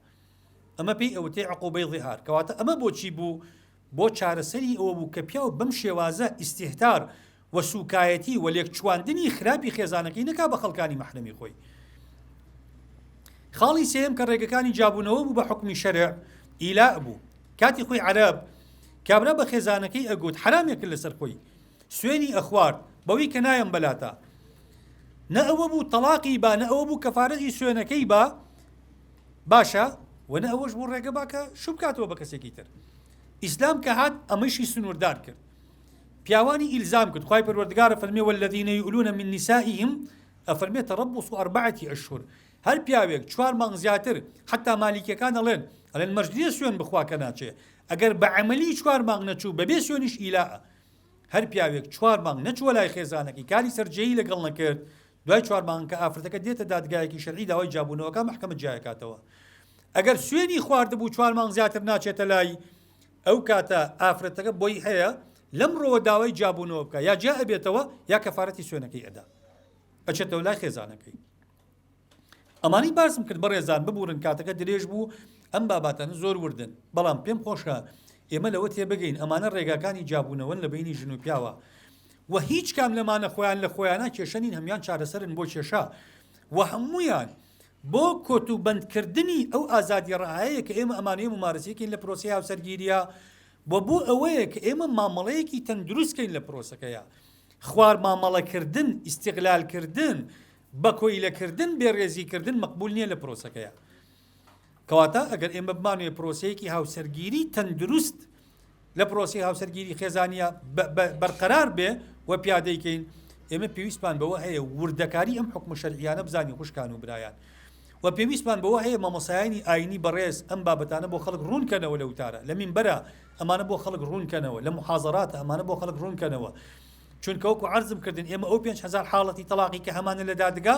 ئەمە پێی ئەوترێ عقوبەی ظیهار کەواتە ئەمە بۆچی بوو بۆ چارەسەری ئەوە بوو کە پیاو بەم شێوازە ئیستیهتار و سوکایەتی و لێکچواندنی خراپی خێزانەکەی نەکا بە خەڵکانی مەحرەمی خۆی. خاڵی سێیەم کە ڕێگەکانی جیابوونەوە بوو بە حوکمی شەرع ئیلاء بوو. کاتی خۆی عەرەب کابرا بە خێزانەکەی ئەگوت حەرامێ کرد لەسەر خۆی سوێنی ئەخوارد بەوەی کە نایەم بەلاتا نە ئەوە بوو تەڵاقی با نە ئەوە بوو کەفارەتی سوێنەکەی با باشە وە نە ئەوەش بوو ڕێگە با کە شوو بکاتەوە بە کەسێکی تر ئیسلام کە هات ئەمەشی سنووردار کرد پیاوانی ئیلزام کرد خوای پەروەردگار فەرمی والذین یؤلون من نسائهم ئەفەرمێ تربص أربعة أشهر هەر پیاوێک چوار مانگ زیاتر حتا مالیکەکان ئەڵێن ئەڵێن مەرج نییە سوێن بخوا کە ناچێ ئەگەر بە عەمەلی چوار مانگ نەچوو بەبێ سوێنیش ئیلاء هەر پیاوێک چوار مانگ نەچووە لای خێزانەکەی کاری سەرجێیی لەگەڵ نەکرد دوای چوار مانگ کە ئافرەتەکە دێتە دادگایەکی شەرعی داوای جیابوونەوەکە مەحکەمە جیایەکاتەوە ئەگەر سوێنی خواردبوو چوار مانگ زیاتر ناچێتە لای ئەو کاتە ئافرەتەکە بۆی هەیە لەم ڕۆوە داوای جیابوونەوە بکە یا جیا ئەبێتەوە یا کەفارەتی سوێنەکەی ئەدا ئەچێتەوە لای خێزانەکەی. ئەمانەی باسم کرد بەڕێزان ببورن کاتەکە درێژ بوو ئەم باباتانە زۆر وردن بەڵام پێم خۆشە ئێمە لەوە تێبگەین ئەمانە ڕێگاکانی جیابوونەوەن لە بەینی ژن و پیاوە و هیچ کام لەمانە خۆیان لە خۆیانە کێشە نین هەموان چارەسەرن بۆ کێشە و هەمویان بۆ کۆت و بەندکردنی ئەو ئازادی ڕەهایەیە کە ئێمە ئەمانەیە ممارەسەیەکین لە پرۆسەی هاوسەرگیریە و بۆ ئەوەیە کە ئێمە مامەڵەیەکی تەندروست کەین لە پرۆسەکەیە خوار مامەڵەکردن ئیستیغلالکردن بە کۆیلەکردن بێڕێزیکردن مەقبول نییە لە پرۆسەکەیە. کەواتە ئەگەر ئێمە بمانەوێت پرۆسەیەکی هاوسەرگیری تەندروست لە پرۆسەی هاوسەرگیری خێزانیە بەرقەرار بێ و پیادەی کەین ئێمە پێویستمان بەوە هەیە وردەکاری ئەم حکومە شەرعیانە بزانین خوشکان و برایان و پێویستمان بەوە هەیە مامۆسایانی ئاینی بەڕێز ئەم بابەتانە بۆ خەڵک ڕوونکەنەوە لە وتارە لە مینبەرە ئەمانە بۆ خەڵک ڕوونکەنەوە لە محازەراتە ئەمانە بۆ خەڵک ڕوونکەنەوە چونکە وەکو عەرزم کردن ئێمە ئەو 5000 حاڵەتی تەلاقی کە هەمانە لە دادگا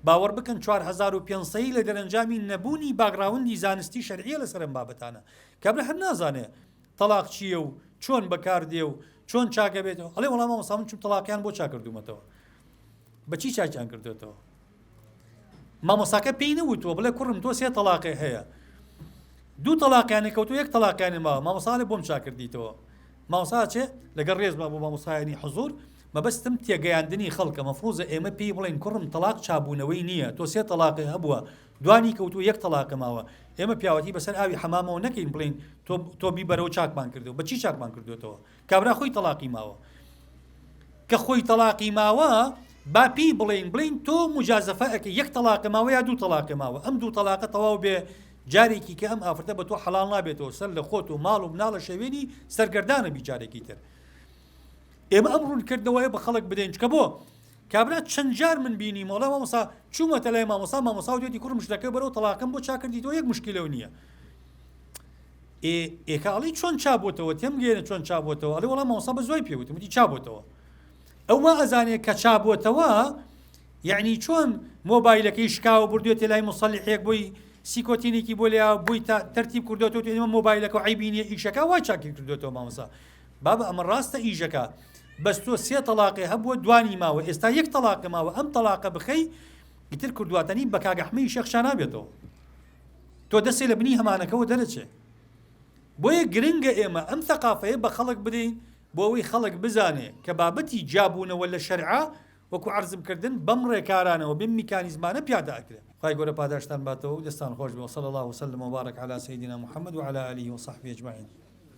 باوەڕ بکەن 4500 لە دەرەنجامی نەبوونی background ی زانستی شەرعیە لەسەر ئەم بابەتانە کابرا هەر نازانێ تەلاق چییە و چۆن بەکاردێ و چۆن چاکە بێتەوە ئەڵێ وەڵام مامۆستا من چوم تەلاقیان بۆ چاکردومەتەوە بەچی چاکیان کردوێتەوە مامۆستاکە پێی نەوتووە بڵێ کوڕم تۆ سێ تەلاقێ هەیە دوو تەلاقیانی کەوتو یەک تەلاقیانی ماوە مامۆساڵێ بۆم چاکردیتەوە مامۆستا چێ لەگەڵ ڕێزما بۆ مامۆستایانی حزور مەبەستم تێگەیاندنی خەڵکە مەفروزە ئێمە پێی بڵێن کوڕم تەلاق چابوونەوەی نییە تۆ سێ تەلاقی هەبووە دوانی کەوتو یەک تەلاقە ماوە ئێمە پیاوەتی بەسەر ئاوی حەمامەوە نەکەین بڵین تۆ تۆ بیبەرەوە چاکمان کردو بەچی چاکمان کردوێتەوە کابرا خۆی تەلاقی ماوە کە خۆی تەلاقی ماوە با پێی بڵێین بڵێین تۆ مجازەفە ئەکەی یەک تەلاقە ماوە یا دوو تەلاقە ماوە ئەم دوو تەلاقە تەواو بێ جارێکی کە ئەم ئافرەتە بە تۆ حەڵاڵ نابێتەوە سەر لە خۆت و ماڵ و مناڵە شەوێنی سەرگەردانە بی جارێکی تر ئێمە ئەم ڕوونکردنەوەیە بە خەڵک بدەین چکە بۆ کابرا چەند جار من بینی مۆڵا مامۆسا چوومەتە لای مامۆسا مامۆسا و دوێتی کوڕم ژنەکە بەرەو تەلاقم بۆ چاکردیتەوە یەک مشکلەوە نییە ئێ ئێکە ئەڵێی چۆن چا بۆتەوە تێم گەیەنە چۆن چا بۆتەوە ئەڵێ وەڵا مامۆستا بە زوای پێ وتم وتی چا بۆتەوە ئەو وا ئەزانێ کە چا بۆتەوە یعنی چۆن مۆبایلەکەی شکاوە بردوێتە لای مسەلیحێک بۆی سیکۆتینێکی بۆ لێ بۆی تا تەرتیب کردوێتەوە ئێمە مۆبایلەکە عیبی نییە ئیشەکە وای چاکی کردوێتەوە مامۆستا بابە ئەمە ڕاستە ئیشەکە بەس تۆ سێ تەلاقێ هەبووە دوانی ماوە ئێستا یەک تەلاقە ماوە ئەم تەلاقە بخەی ئیتر کوردواتەنی بە کاک ئەحمەی شێخ شا نابێتەوە تۆ دەستێ لە بنی هەمانەکەوە دەرەچێ. بۆیە گرنگە ئێمە ئەم ثەقافەیە بە خەڵک بدەین بۆ ئەوەی خەڵک بزانێ کە بابەتی جیابوونەوە لە شەرعا وەکو عەرزم کردن بەم ڕێکارانەوە بەم میکانیزمانە پیادە ئەکرێ. خوای گەورە پاداشتان باتەوە و دەستان خۆش بێ وصلی اللە وسلم وبارک علی سیدنا محمد وعلی آله وصحبه اجمعین.